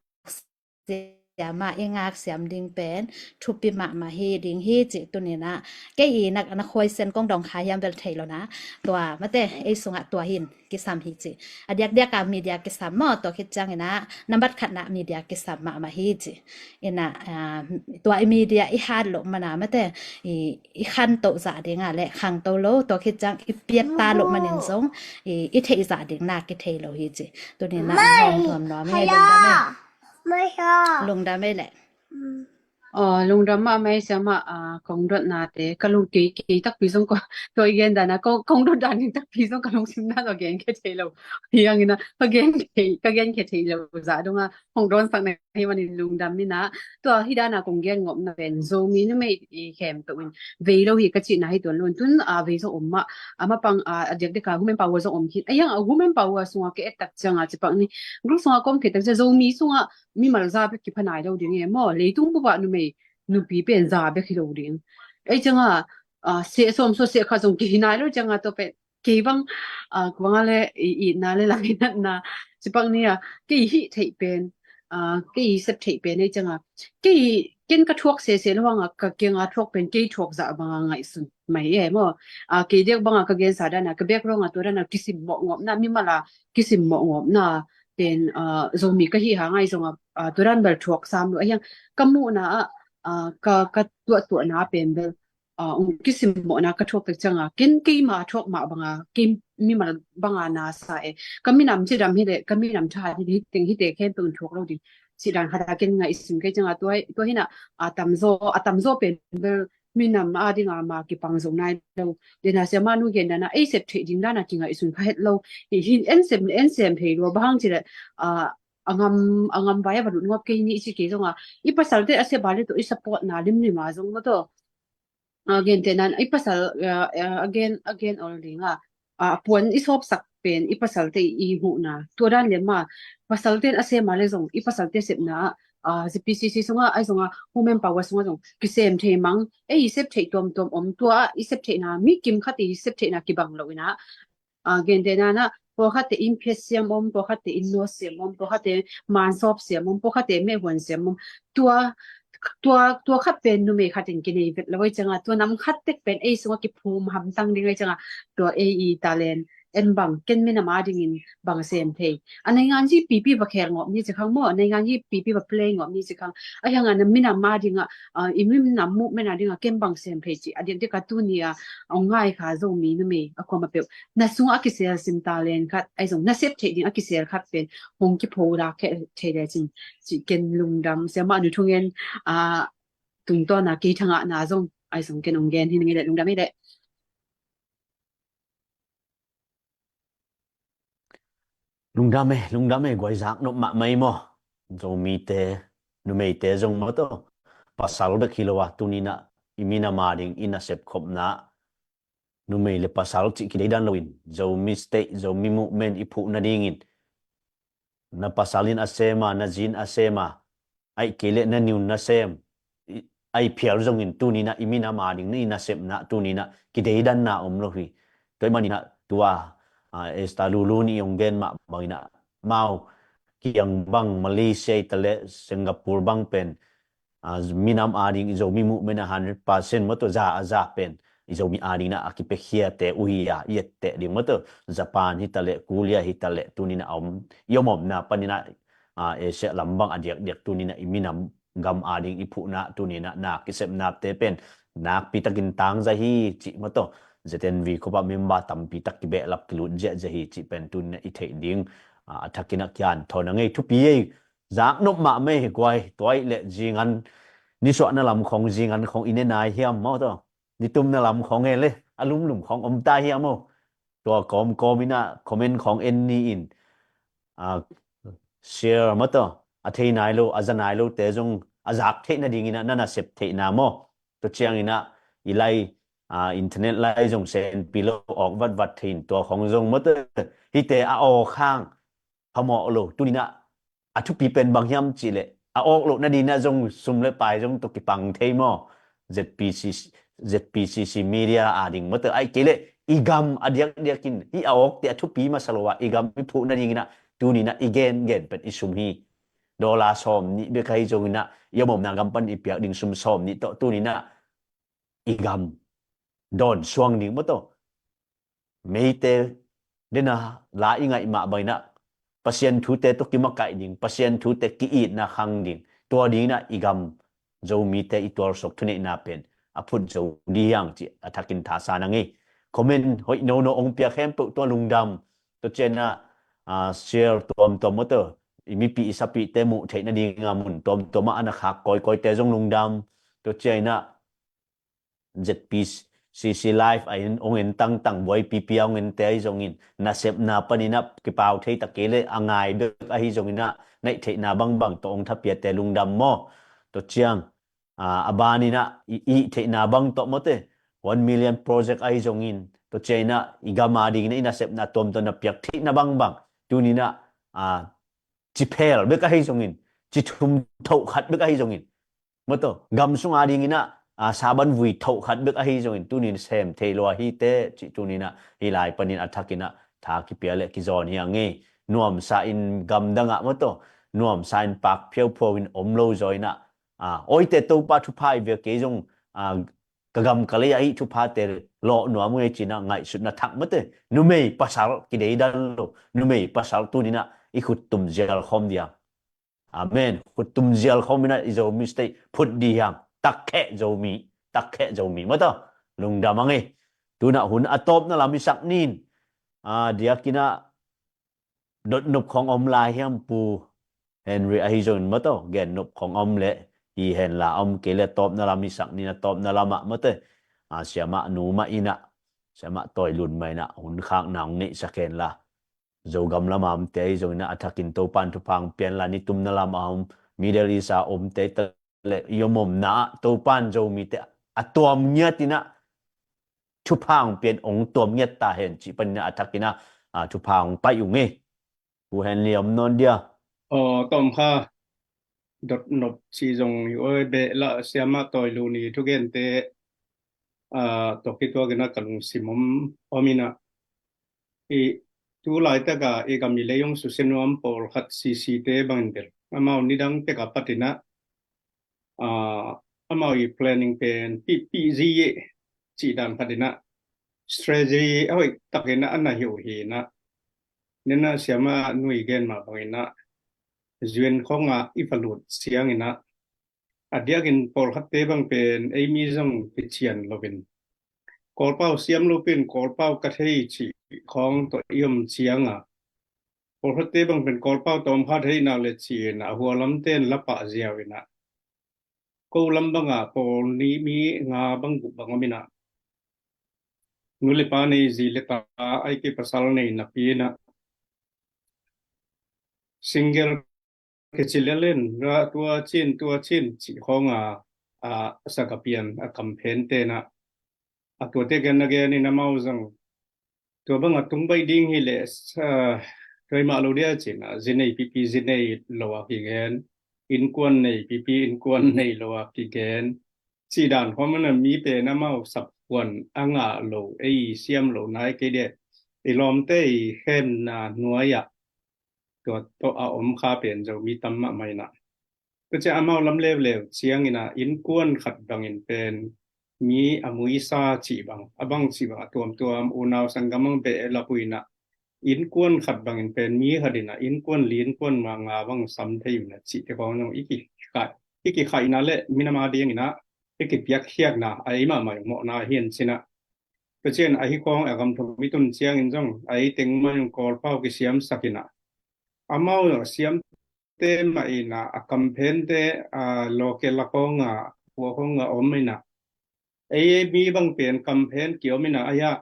siam a, i ngak siam ding pen thupi mahmah hi ding hi cih tuni-in ah, kei i na, na khuaisen kong dong kha hiam bel thei lo na. Tua, mate, ei sungah tua hi-in kisam hi cih. A diakdiak a media kisam maw, tua khit ciangin ah nambat khatna media kisam mahmah hi cih. In ah, ah, tua i media i hat loh man a, mate, i, i khanto zah ding a le khangto lo, tua khit ciang i piak ta loh manin zong i, i theih zah ding na kithei lo hi cih. Tuni-in ah hong hawm nuam ing ei, lungdam ei. Lungdam ei leh. Aw, lungdam mahmah ei, siamah, ah, kong dotnate, ka lung kei, kei takpi zong ko, tua i gen dan a, kong, kong dot dan ding takpi zong ka lungsim dan a genkhia thei lo. Hi hangin ah, ka gen thei, ka genkhia thei lo zah dong a, hong dawnsak na hi manin lungdam in ah, tua hi dan a kong gen ngopna pen, Zomi numei i khempeuh in vei lo hi ka cihna hi tuan lo in, tu-in, ah, vei zong om mah, a mapang, ah, a diakdiak a women power zong om khin. Ahi hang a women power sungah ka et tak ciang a, ci pak ni, group sungah ka om khit tak ciang Zomi sungah mimal za bek kipha nai lo ding e maw, leitung bup ah numei, nupi pen za bek hi lo ding. Ei ciang a, ah, seh sawm sawm seh khat zong kihi nai lo ciang a, tua pen kei bang, ah, kua bang a le i, itna le lainatna, ci pak ni a, kei hih theih pen, ah, kei sep theih pen ei ciang a, kei, ken ka thuak sese lo hang a, ka kiang a thuak pen kei thuak zah bang a ngaihsun mai e maw. Ah, kei diak bang a ka gensa dan a, ka background a tua dan a kisimmawh ngawpna, mimal a kisimmawh ngawpna pen, ah, Zomi ka hi hang ahi zong a, ah, tua dan bel thuak sam lo. Ahi hang ka muhna ah, ah, ka, ka tuahtuahna pen bel, ah, hong kisimmawhna ka thuak tak ciang a, ken keima thuak mah bang a, kei mimal bang a na sa e. Ka minam cidam hi leh, ka minam tha hi leh, hih teng hite khempeuh in thuak lo ding cih dan khat a ken ngaihsun ka hih ciang a, tua, tua hi-in ah, a tamzaw, a tamzaw pen bel minam a ding a ma kipang zo nai lo. Dena siamah nu gen dan a, ei sep theih ding dan a kingaihsun kha het lo. Hi, hi, en sem, en sem thei lua, bang hang cih leh, ah, a ngam, a ngam vai a va lut ngawp kei ni i ci kei zong a, i pasalte a sep a le tawh i supportna limlim a zong maw tawh. Ah, gentehna in, i pasal, ah, ah, a gen, a gen ol ding a, ah, a puan i sawpsak pen i pasalte i huhna, tua dan le mah, pasalte in a sem a le zong i pasalte sepna ah, ah, Z P C C sungah, ahi zong a, women power sungah zong kisem thei mang, ei i sep theih tuamtuam om, tua ah i sep theihna, mi kim khat i sep theihna kibang lo in ah, ah, gentehna in ah, pawlkhatte inn phiat siam om, pawlkhatte inn nuat siam om, pawlkhatte maansawp siam om, pawlkhatte mehhuan siam om. Tua, tua, tua khat pen numei khat in kinei vet lo ahih ciang a, tua nam khat tek pen ei sungah kiphum hamtang ding ahih ciang a, tua ei i talent en bang, ken minam a dingin bang sem thei. A naingan ji pipi va khel ngawp ni ci khang maw, a naingan ji pipi va play ngawp ni ci khang. Ahi hang a na minam a ding a, ah, i minam movement a ding a ken bang sem thei cih a diakdiak a tuni a hong ngai kha Zomi numei a kuamah peuh, na sungah a kisel sin talent khat, ahi zong na sep theih ding a kisel khat pen hong kipho lak khia thei le cin, cih ken lungdam, siamah nu thungen, ah, tungtawn a kei thangahna zong ahi zong ken hong gen hi ning ei leh, lungdam ei leh. Lungdam e, lungdam e, guai zak nop mahmah ei maw. Zomite, numeite zong maw tawh, pasal bek hi lo a, tuni in ah i minam a ding i nasep khopna, numei le pasal cih kideidan loin, Zomi State, Zomi Movement i phuh nadingin, na pasal in a sem a, na zi in a sem a, ahih kei leh na nu in na sem, i, ahih phial zongin tuni in ah i minam a ding na i nasepna tuni in ah kideidanna om lo hi. Tua ahih manin ah tua, ah, Esther Lulu nih hong gen mah bangin ah, amau kiang bang Malaysia hi ta leh Singapore bang pen, ah, minam a ding i Zomi Movement a hundred percent maw tawh za a za pen i Zomi a ding in ah a kipiakhiate uh hi a, i etteh ding maw tawh Japan hi ta leh, Korea hi ta leh, tuni in ah a om, i om omna panin ah, ah, Asia lam bang a diakdiak tuni in ah i minam gam a ding i phuhna tuni in ah na kisepnate pen nakpi takin tangzai hi cih maw tawh, Z N V khop ah member tampi tak kibehlap kilut ziahziah hi cih pen tuni in ah i theih ding, a thakin a kian thawn a ngei thupi ei. Zaknop mah mei hi guai, tuai le zingan nisuahna lam khong zingan khong i ne nai hiam maw taw? Nitumna lam khong e le a lumlum khong om ta hiam maw? Tua kawmkawm inah comment khong en ni in, a, share maw taw, a thei nai lo a za nai lote zong a zak theih nading inah na nasep theihna maw? Tua ciang inah i lai, a, internet lai zong senpi lo awk vatvat thei in tua khong zong maw taw, hite a awk hang phamawh lo. Tuninah a thupi pen bang hiam cihleh a awk loh nadinah zong sum le pai zong tua kipang thei maw? ZPCC, ZPCC media a ding maw taw, ai kei leh i gam a diakdiakin hi a awkte a thupi masa lo ah i gam i phuh nadinginah tuninah i gengen pen i sum hi. Dollar sawm nih bek ahi zonginah i a mawmna gam pan i piak ding sum sawm nih tawh tuninah i gam dawn suang ding maw taw? Meite dena la i ngaih mah banginah Pasian thute tawh kimakaih ding, Pasian thute ki-itna khang ding, tua dinginah i gam Zomite i tualsuak thuneihna pen a phut zo dih hiang cih a thakin thasa na ngei. Comment hoih nono ong piak khempeuh tua lungdam. Tua cianah, a, share tuamtuam maw taw, i mipi i sapite muh theih nadinga mun tuamtuamah a na khak kawikawite zong lungdam. Tua cianah ZPCC live a in ong en tangtang buai pipi a ong ente ahi zongin nasepna paninah kipau thei tak kei le a ngai bek ahi zonginah naih theihna bangbang tawh ong thapiate lungdam maw? Tua ciang, a, a baninah i, i theihna bang tawh maw taw, one million project ahi zongin tua cianginah i gam a dinginah i nasepna tuamtuam na piak theihna bangbang tuninah, a, ciphel bek ahi zongin, cithum thohkhat bek ahi zongin maw taw, gam sunga dinginah, a, saban vui thohkhat bek ahi zongin tunin sem thei lo ahi te cih tuninah hi lai panin a thakinah tha kipia le kizawn hi a ngei. Nuamsa in gamdangah maw taw, nuamsa in pak phiauphiau in om lo zaw inah, a, awite Topa thupha i ve kei zong, a, ka gam ka lei ahi thuphate lawh nuam ngei cinah ngaihsutna thak maw taw, numei pasal kideidan lo, numei pasal tuninah i khuttum zial khawm dia. Amen. Khuttum zial khawm inah i Zomi state phut dih hiam? Takkheh Zomi, takkheh Zomi maw taw, lungdam a ngei. Tunah hun a tawpna lam i sak nin, a, diakinah dotnop khong om lai hiam Pu Henry ahi zongin maw taw, gennop khong om le hi hen la om kei le tawpna lam i sak nin a tawpna lamah maw taw, a, siamah nu mah inah, siamah Tawi Lun mah inah hun khakna ong neihsak hen la. Zogam lama omte ahi zonginah a thakin Topan thupha ong pian la, nitumna lama om, Middle East a omte ta le i om omna ah Topan Zomite a tuam ngiatinah thupha ong pian ong tuam ngiat ta hen cih paninah a thakinah, a, thupha ong pai ung e. Pu Henry om nawn dia. Aw, tawm kha, dotnop cih zong hi oi beh lah siamah Tawi Lun i thugente, a, tawh kituakinah ka lungsim om, om inah. I tu laitaka i gam i lei ong susia nuam pawlkhat sisite bangin bel amau nidang teka patinah, a, amau i planning pen pihpih zi e cih dan khatinah strategy a hoih takinah a na hi uh hinah. Nena siamah nu i gen mah banginah U N khongah i va lut cianginah a diakin pawlkhatte bang pen ei mi zong kician loin Kawlpau siam lo pen Kawlpau ka thei cih khawng tawh i om cianga pawlkhatte bang pen Kawlpau tawm kha thei nak le ci-in a hualamte in la pah ziau inah ko lam bangah pawl nih mi nga bang guh bang om inah nu le pa nei zi le ta ai kei pasal nei napi inah single kici lelen ra tua cin tua cin cih khawnga a sagapian a kamphen tenah a tuate gen a gen in amau zong tua bang a tung baih ding hi leh sa tua i mah lo dia cin a zi nei pipi zi nei lo a kigen, innkuan nei pipi innkuan nei lo a kigen. Cih dan khawm a na mi pen amau sapkhuan a ngah lo ei siam lo nai kei dia i lawmte i khenna nuai ah tua tawh a om kha pen Zomi tam mahmah inah. Tua ciah amau lam leuleu ciangin ah innkuan khat bangin pen mi a muisa cih bang a bang cih bang a tuamtuam unau sanggam ang beh lap uh inah innkuan khat bangin pen mi khat inah innkuan li innkuan nga nga bang sam thei uh inah cihte khawng zong i kikhaih i kikhaihna le minam a ding inah i kipiakkhiatna a ei mahmah mawhna hi en cinah. Tua cian ahi khawng a gam thum i tun ciangin zong a ei teng mah zong Kawlpau kisiamsak inah amau siamte mah in ah, a kamphente, a, local a khawng ah, khua khawng ah om in ah, ei, ei mi bang pen kamphen kiom in ah, ahi ah,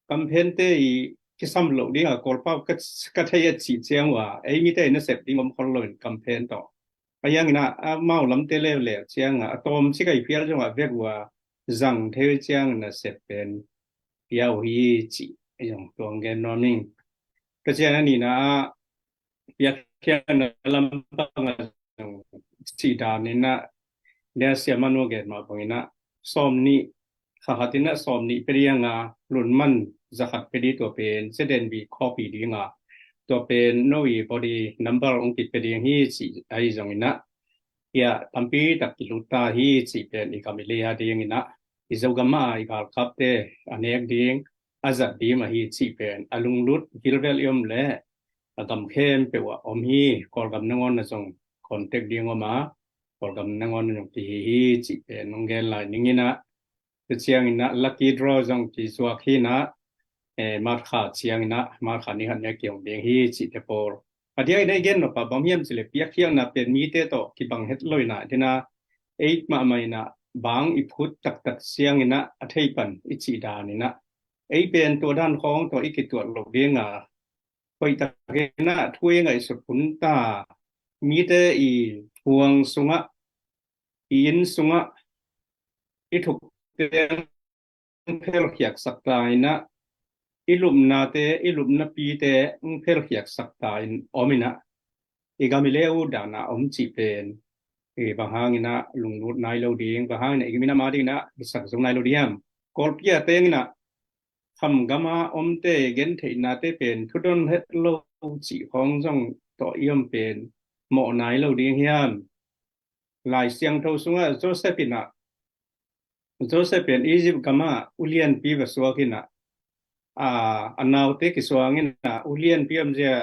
kamphente i kisam loh ding a Kawlpau ka, ka thei a cih ciang uh a, ei mite i nasep ding om khol lo in kamphen tawh. A hiang in ah, amau lamte leuleu ciang ah, a tawm cik a i phial zong ah vek uh a, zang thei uh ciang nasep pen pia uh hi cih, ei zong tuang gen nuam ing. Ka cian a nihna ah, piakkhiatna lampang a zong cih dan in ah, nia siamanu gen mah bang in ah, sawm nih, kha khat in ah sawm nih pia ding a, lungman za khat pia ding, tua pen Z N V copy ding a, tua pen no i body number hong kipia ding hi cih ahi zong in ah, hiah tampi tak kilut ta hi cih pen i gam i lei a ding in ah, i Zogam ah i galkapte a nek ding, a zat ding ahi cih pen a lunglut vilvel i om leh, a gam khempeuh ah om hi. Kawlgam nangawn ah zong contact ding om a, Kawlgam nangawn ah zong kihi hi cih pen hong gen lai ning in ah, tua ciang in ah lucky draw zong kizuak hi in ah, eh, March kha ciang in ah, March kha ni khat ni a kihong ding hi cihte pawl. A diak in ah i gen nop ah bang hiam cih leh, piakkhiatna pen mite tawh kibang het lo in ah, ding ah, ei mahmah in ah bang i phut taktak ciang in ah a thei pan i cih dan in ah, ei pen tua dan khawng tawh i kituat loh ding a, hoih tak in ah thu i ngaihsut hun ta, mite i phuang sungah, i inn sungah i thukte hong phelkhiatsak ta in ah, i lupnate, i lupnapite hong phelkhiatsak ta in om in ah, i gam i lei uh dan a om cih pen, i bang hang in ah lunglut nai lo ding, bang hang in ah i minam a ding in ah hisak zo nai lo ding hiam? Kawlpi a teng in ah, khamgam a omte gentheihnate pen thudon het lo cih khawng zong tawh i om pen mawh nai lo ding hiam? Lai Siangtho sungah Joseph in ah, Joseph pen Egypt gam ah ulianpi va suak in ah, a, a naute kisuang in ah, ulianpi om zia,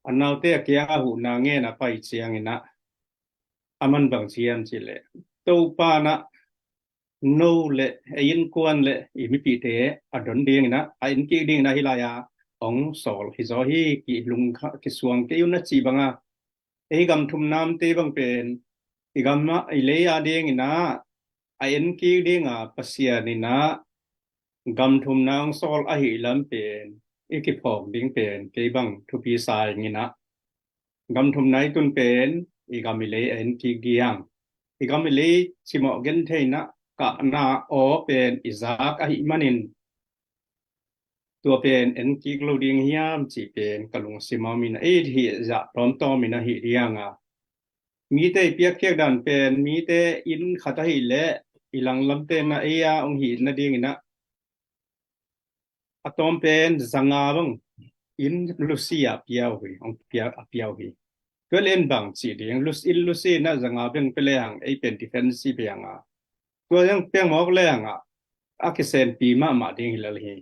a naute a kiang ah huhna ngen a pai ciang in ah, a man bang ci hiam cih leh, Topa in ah no le ei innkuan le i mipihte a don ding in ah, a en kik ding in ah hih lai ah hong sawl hi zaw hi, kilung kha, kisuang kei un a cih bang a, ei gam thum namte bang pen i gam ah i lei a ding in ah a en kik ding a, Pasian in ah gam thumna hong sawl ahih lam pen i kiphawk ding pen kei bang thupi sa ing in ah, gam thumna i tun pen i gam i lei a en kik ding, i gam i lei cimawh gentheihna, kahna aw pen i zak ahih manin, tua pen en kik lo ding hiam cih pen ka lungsim a om in ah, ei hih zah tawmtawm in ah hih ding a, mite i piakkhiat dan pen mite inn khat ahih leh i langlamte in ah ei a hong hih nading in ah, a tawm pen zanga bang inn lusi a pia uh hi, hong pia, a pia uh hi. Tua leh en bang ci ding, lus, inn lusi in ah zanga bang pia lehang ei pen defensive hi hang a, tua zong piang mawk lehang a, a kisenpi mahmah ding hi lel hi.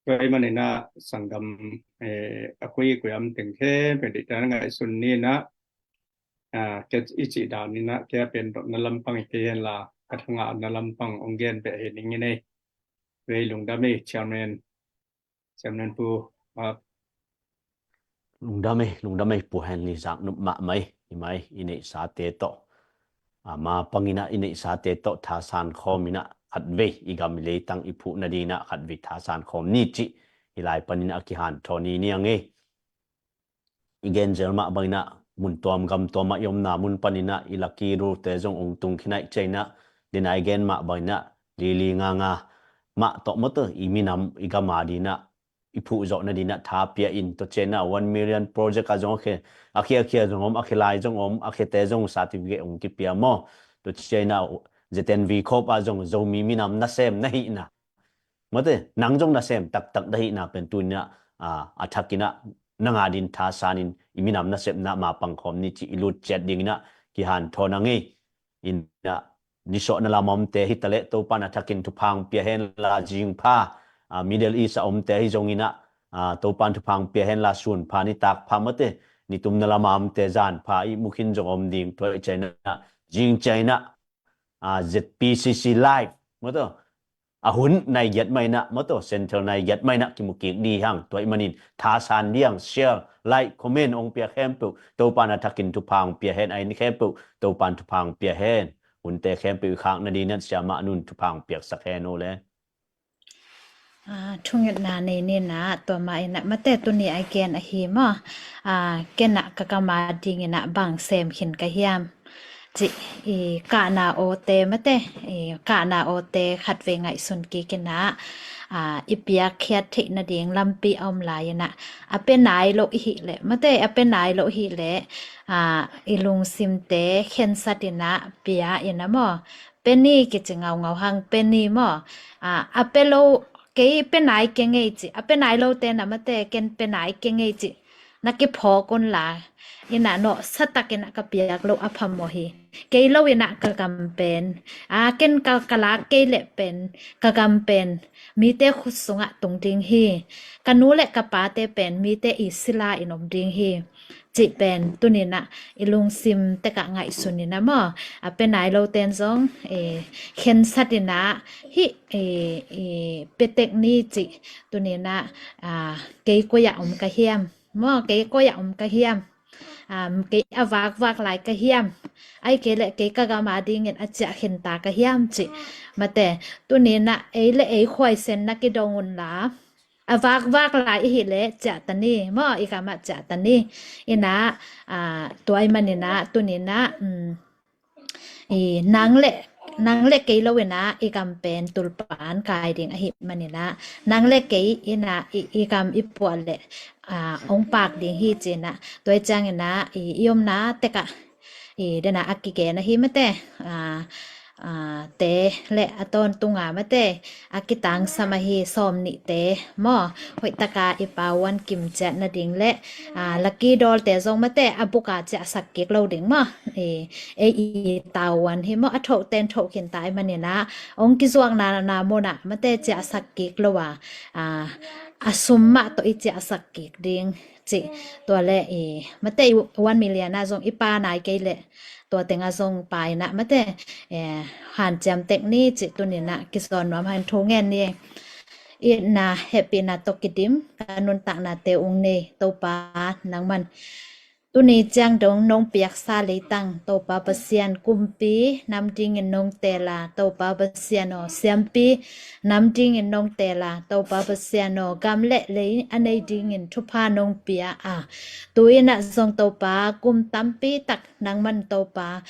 Tua ahih manin ah sanggam, eh, a khui khui am teng khempeuh in ah ngaihsun ni in ah, ah, kei i cih dan in ah, kei a pen dotna lampang hi kei hen la, ka thangahna lampang hong gen beh hi ning in ei. Vei lungdam ei, Chairman, Chairman Pu, ah. Lungdam ei, lungdam ei, Pu Henry, zak nop mahmah ei, i mai, i neihsate tawh. A, ma pang in ah i neihsate tawh thasan khawm in ah khatvei i gam i leitang i phuh nading in ah khatvei thasan khawm ni cih hih lai panin a kihanthawn ni niang ei. I gen zel mah bang in ah mun tuam gam tuam ah i omna mun panin ah i lucky draw te zong hong tung khin ahih ciang in ah, dena i gen mah bang in ah lili nga nga mah tawh mawte i minam i gam a ding in ah i phuh zawh nading in ah tha pia in, tua ciang in ah one million project a zong a khe, a khe, a khe a zong om, a khe lai zong om, a khete zong certificate hong kipia maw. Tua ciang in ah Z N V Corp a zong Zomi minam nasem na hihna, mawte, nang zong nasem taktak na hihna pen tu in ah, a, a thak in ah nang a ding thasan in i minam nasepna ma pang khawm ni cih i lut ciat ding in ah kihanthawn a ngei. In ah, nisuahna lam a omte hi ta leh Topa in a thakin thupha hong pia hen la, zingpha, a, Middle East a omte hi zong in ah, a, Topa in thupha hong pia hen la, sunpha, nitak pha, mawte, nitumna lam a omte zanpha i mu khin zong om ding. Tua ahih ciang in ah, zing ciang in ah, a, Z P C C Live, mawte, a hun nai giat mah inah, maw taw, center nai giat mah inah kimu kik dih hang. Tua ahih manin thasan dih hang, share, like, comment hong pia khempeuh, Topa na thakin thupha hong pia hen. A inn khempeuh Topan thupha hong pia hen. Hunte khempeuh i khak nading inah Siamah Nun thupha hong piaksak hen uh le. Thungetna nei ni inah, tua mah inah, mate, tuni a gen ahi maw. Ken ah ka gam a ding inah bang sem khin ka hiam cih, i kahna awte, mate, i kahna awte khatvei ngaihsun kik inah, i piakkhiat theih nading lampi a om lai inah, a pia nai lo i hih leh, mate, a pia nai lo i hih leh, i lungsimte khensat inah pia inah maw. Pia ni kici ngaungau hang, pia ni maw. A pia lo, kei pia nai kei ngei ci, a pia nai lote na, mate, ken pia nai kei ngei ci na kiphawk un la, inah nawhsa tak inah ka piak loh a phamawh hi. Kei lo inah ka gam pen, a ken ka, ka lak kei leh pen, ka gam pen mite khut sungah tung ding hi. Ka nu le ka pate pen mite i sila in om ding hi, cih pen tuni inah i lungsim tek ah ngaihsun inah maw. A pia nai lote in zong khensat inah hih, pia tek ni cih, tuni inah kei koi ah om ka hiam maw, kei koi ah om ka hiam, kei a vakvak lai ka hiam, ahih kei leh kei ka gam a dingin a ciah khin ta ka hiam cih, mate, tuni inah ei le ei khuaisen na kidong un la, a vakvak lai i hih leh ciah ta ni maw, i gam ah ciah ta ni. Inah, tua ahih man inah tuni inah, nang le, nang le kei lo inah i gam pen tulpan kai ding ahih man inah, nang le kei inah i, i gam i puah leh hong pak ding hi ci inah. Tua ahih ciang inah i, i omna tek ah, i dena a kigen ahi, mate, te le a tawntung a, mate, a kitangsam ahi sawm nihte maw, hoih taka i Pa Uan Kim ciah nading le Lucky Doll-te zong, mate, a buk a ciahsak kik lo ding maw. Ei i tavuan hi maw, a thohte in thoh khin ta ahih man inah, hong kizuakna na mun ah, mate, ciahsak kik lo a, a sum mah tawh i ciahsak kik ding cih. Tua le, mate, one million ah zong i pa nai kei leh, tua teng ah zong pa inah, mate, hanciam tek ni cih tuni inah kizawn nuam hang, thu ngen ni. Itna hehpihna tawh kidim ka nuntaknate ung nei Topa, nangman tuni ciang dong nong piaksa leitang Topa Pasian, kumpi nam dingin nong teel a Topa Pasian aw, siampi nam dingin nong teel a Topa Pasian aw, gam le lei a nei dingin thupha nong pia a, tu inah zong Topa, kum tampi tak nangman Topa,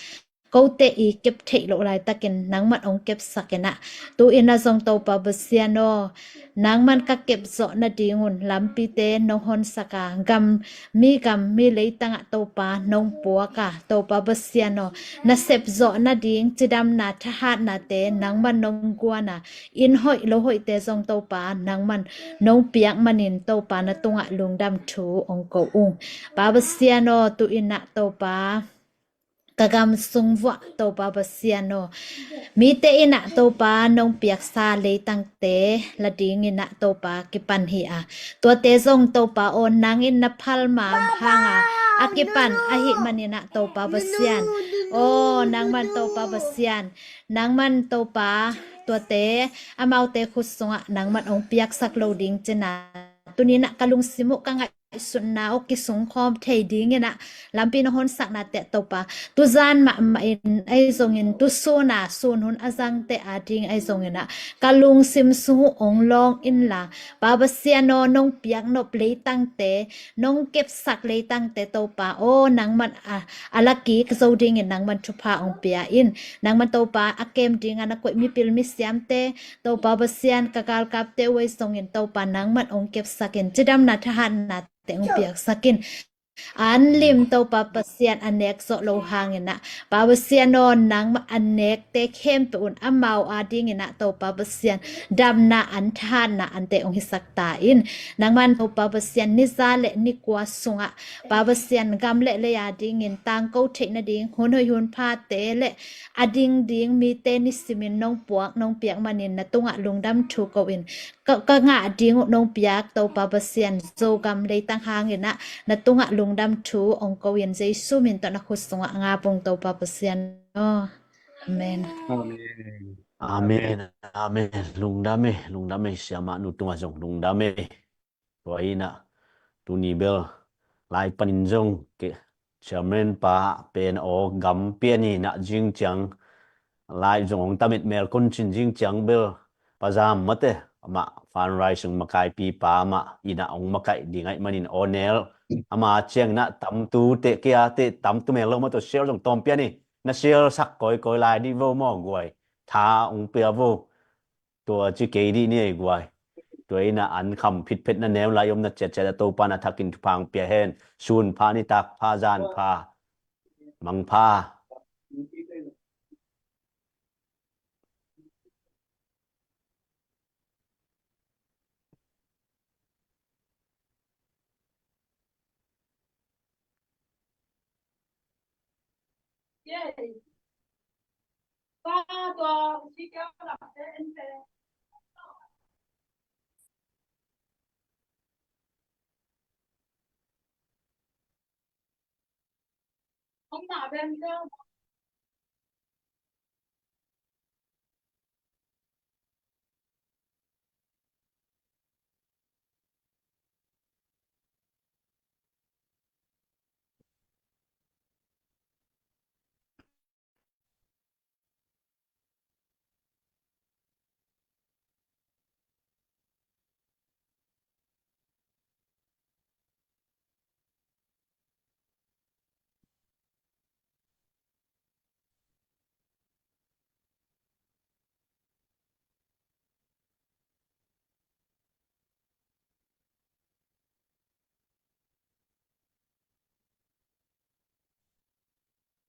kote i kep theih loh laitakin nangman hong kepsak inah, tu inah zong Topa Pasian aw, nangman ka kep zawh nadingun lampite nong honsak a, gam, mi gam mi leitang ah Topa nong puak a, Topa Pasian aw, na sep zawh nading cidamna thahatnate nangman nong guan a, inn hoih lo hoihte zong Topa nangman nong piak manin Topa na tungah lungdam thu hong ko ung. Pa Pasian aw, tu inah Topa, ka gam sung vuah Topa Pasian aw, mite inah Topa nong piaksa leitangte la ding inah Topa kipan hi a, tuate zong Topa aw, nang in na phalmam hang a, a kipan ahih man inah Topa Pasian aw, nangman Topa Pasian, nangman Topa, tuate amaute khut sungah nangman hong piaksak lo ding ci inah, tuni inah ka lungsim uh ka ngaihsutna uh kisungkhawm thei ding inah lampi nong honsaknate Topa, tuzan mahmah in ahi zongin, tusun a sun hun a zangte a ding ahi zong inah, ka lungsim sung uh hong lawng inla, Pa Pasian aw, nong piak nop leitangte, nong kepsak leitangte Topa aw, nangman a, a la kik zo dingin nangman thupha hong pia in. Nangman Topa, a kem dinga na koih mipil misiamte Topa Pasian, ka galkapte uh ahi zongin Topa nangman hong kepsak in, cidamna thahatnate hong piaksak in. An lim Topa Pasian, a nek zawh lo hang inah, Pa Pasian aw, nangmah a nekte khempeuh un amau a ding inah Topa Pasian, damna an, thahatna ante hong hisak ta in. Nangman Topa Pasian, ni za le ni kua sungah Pa Pasian, gam le lei a dingin tangko theih nading hun hoih hun phate le a ding ding mite nisimin nong puak nong piak manin na tungah lungdam thu ko in, ka, ka ngah ding uh nong piak Topa Pasian, Zogam leitang hang inah na tungah lungdam thu hong ko in, Jesu min tawh na khut sungah ngap ung Topa Pasian aw. Amen. Amen. Amen. Amen. Lungdam e, lungdam e, siamah nu tungah zong lungdam e. Tua hi inah tuni bel lai panin zong ke chairman pa pen aw gam pian inah zing ciang lai zong hong tamit mel kon cin zing ciang bel Pa Zam mate, amah fundraising makaipi pa amah inah hong makaih ding ahih manin aw nel. Ama ciang inah tamtu teh kia teh tamtu mel lo mah tawh share zong tawm pian hi. Na share sak kawikawi lai dih vo maw guai. Tha hong pia vo. Tua ci kei dih ni ei guai. Tua inah an kham phitphet na nem lai om na ciatciat a Topa na thakin thupha hong pia hen. Sun pha, nitak pha, zan pha. Mang pha.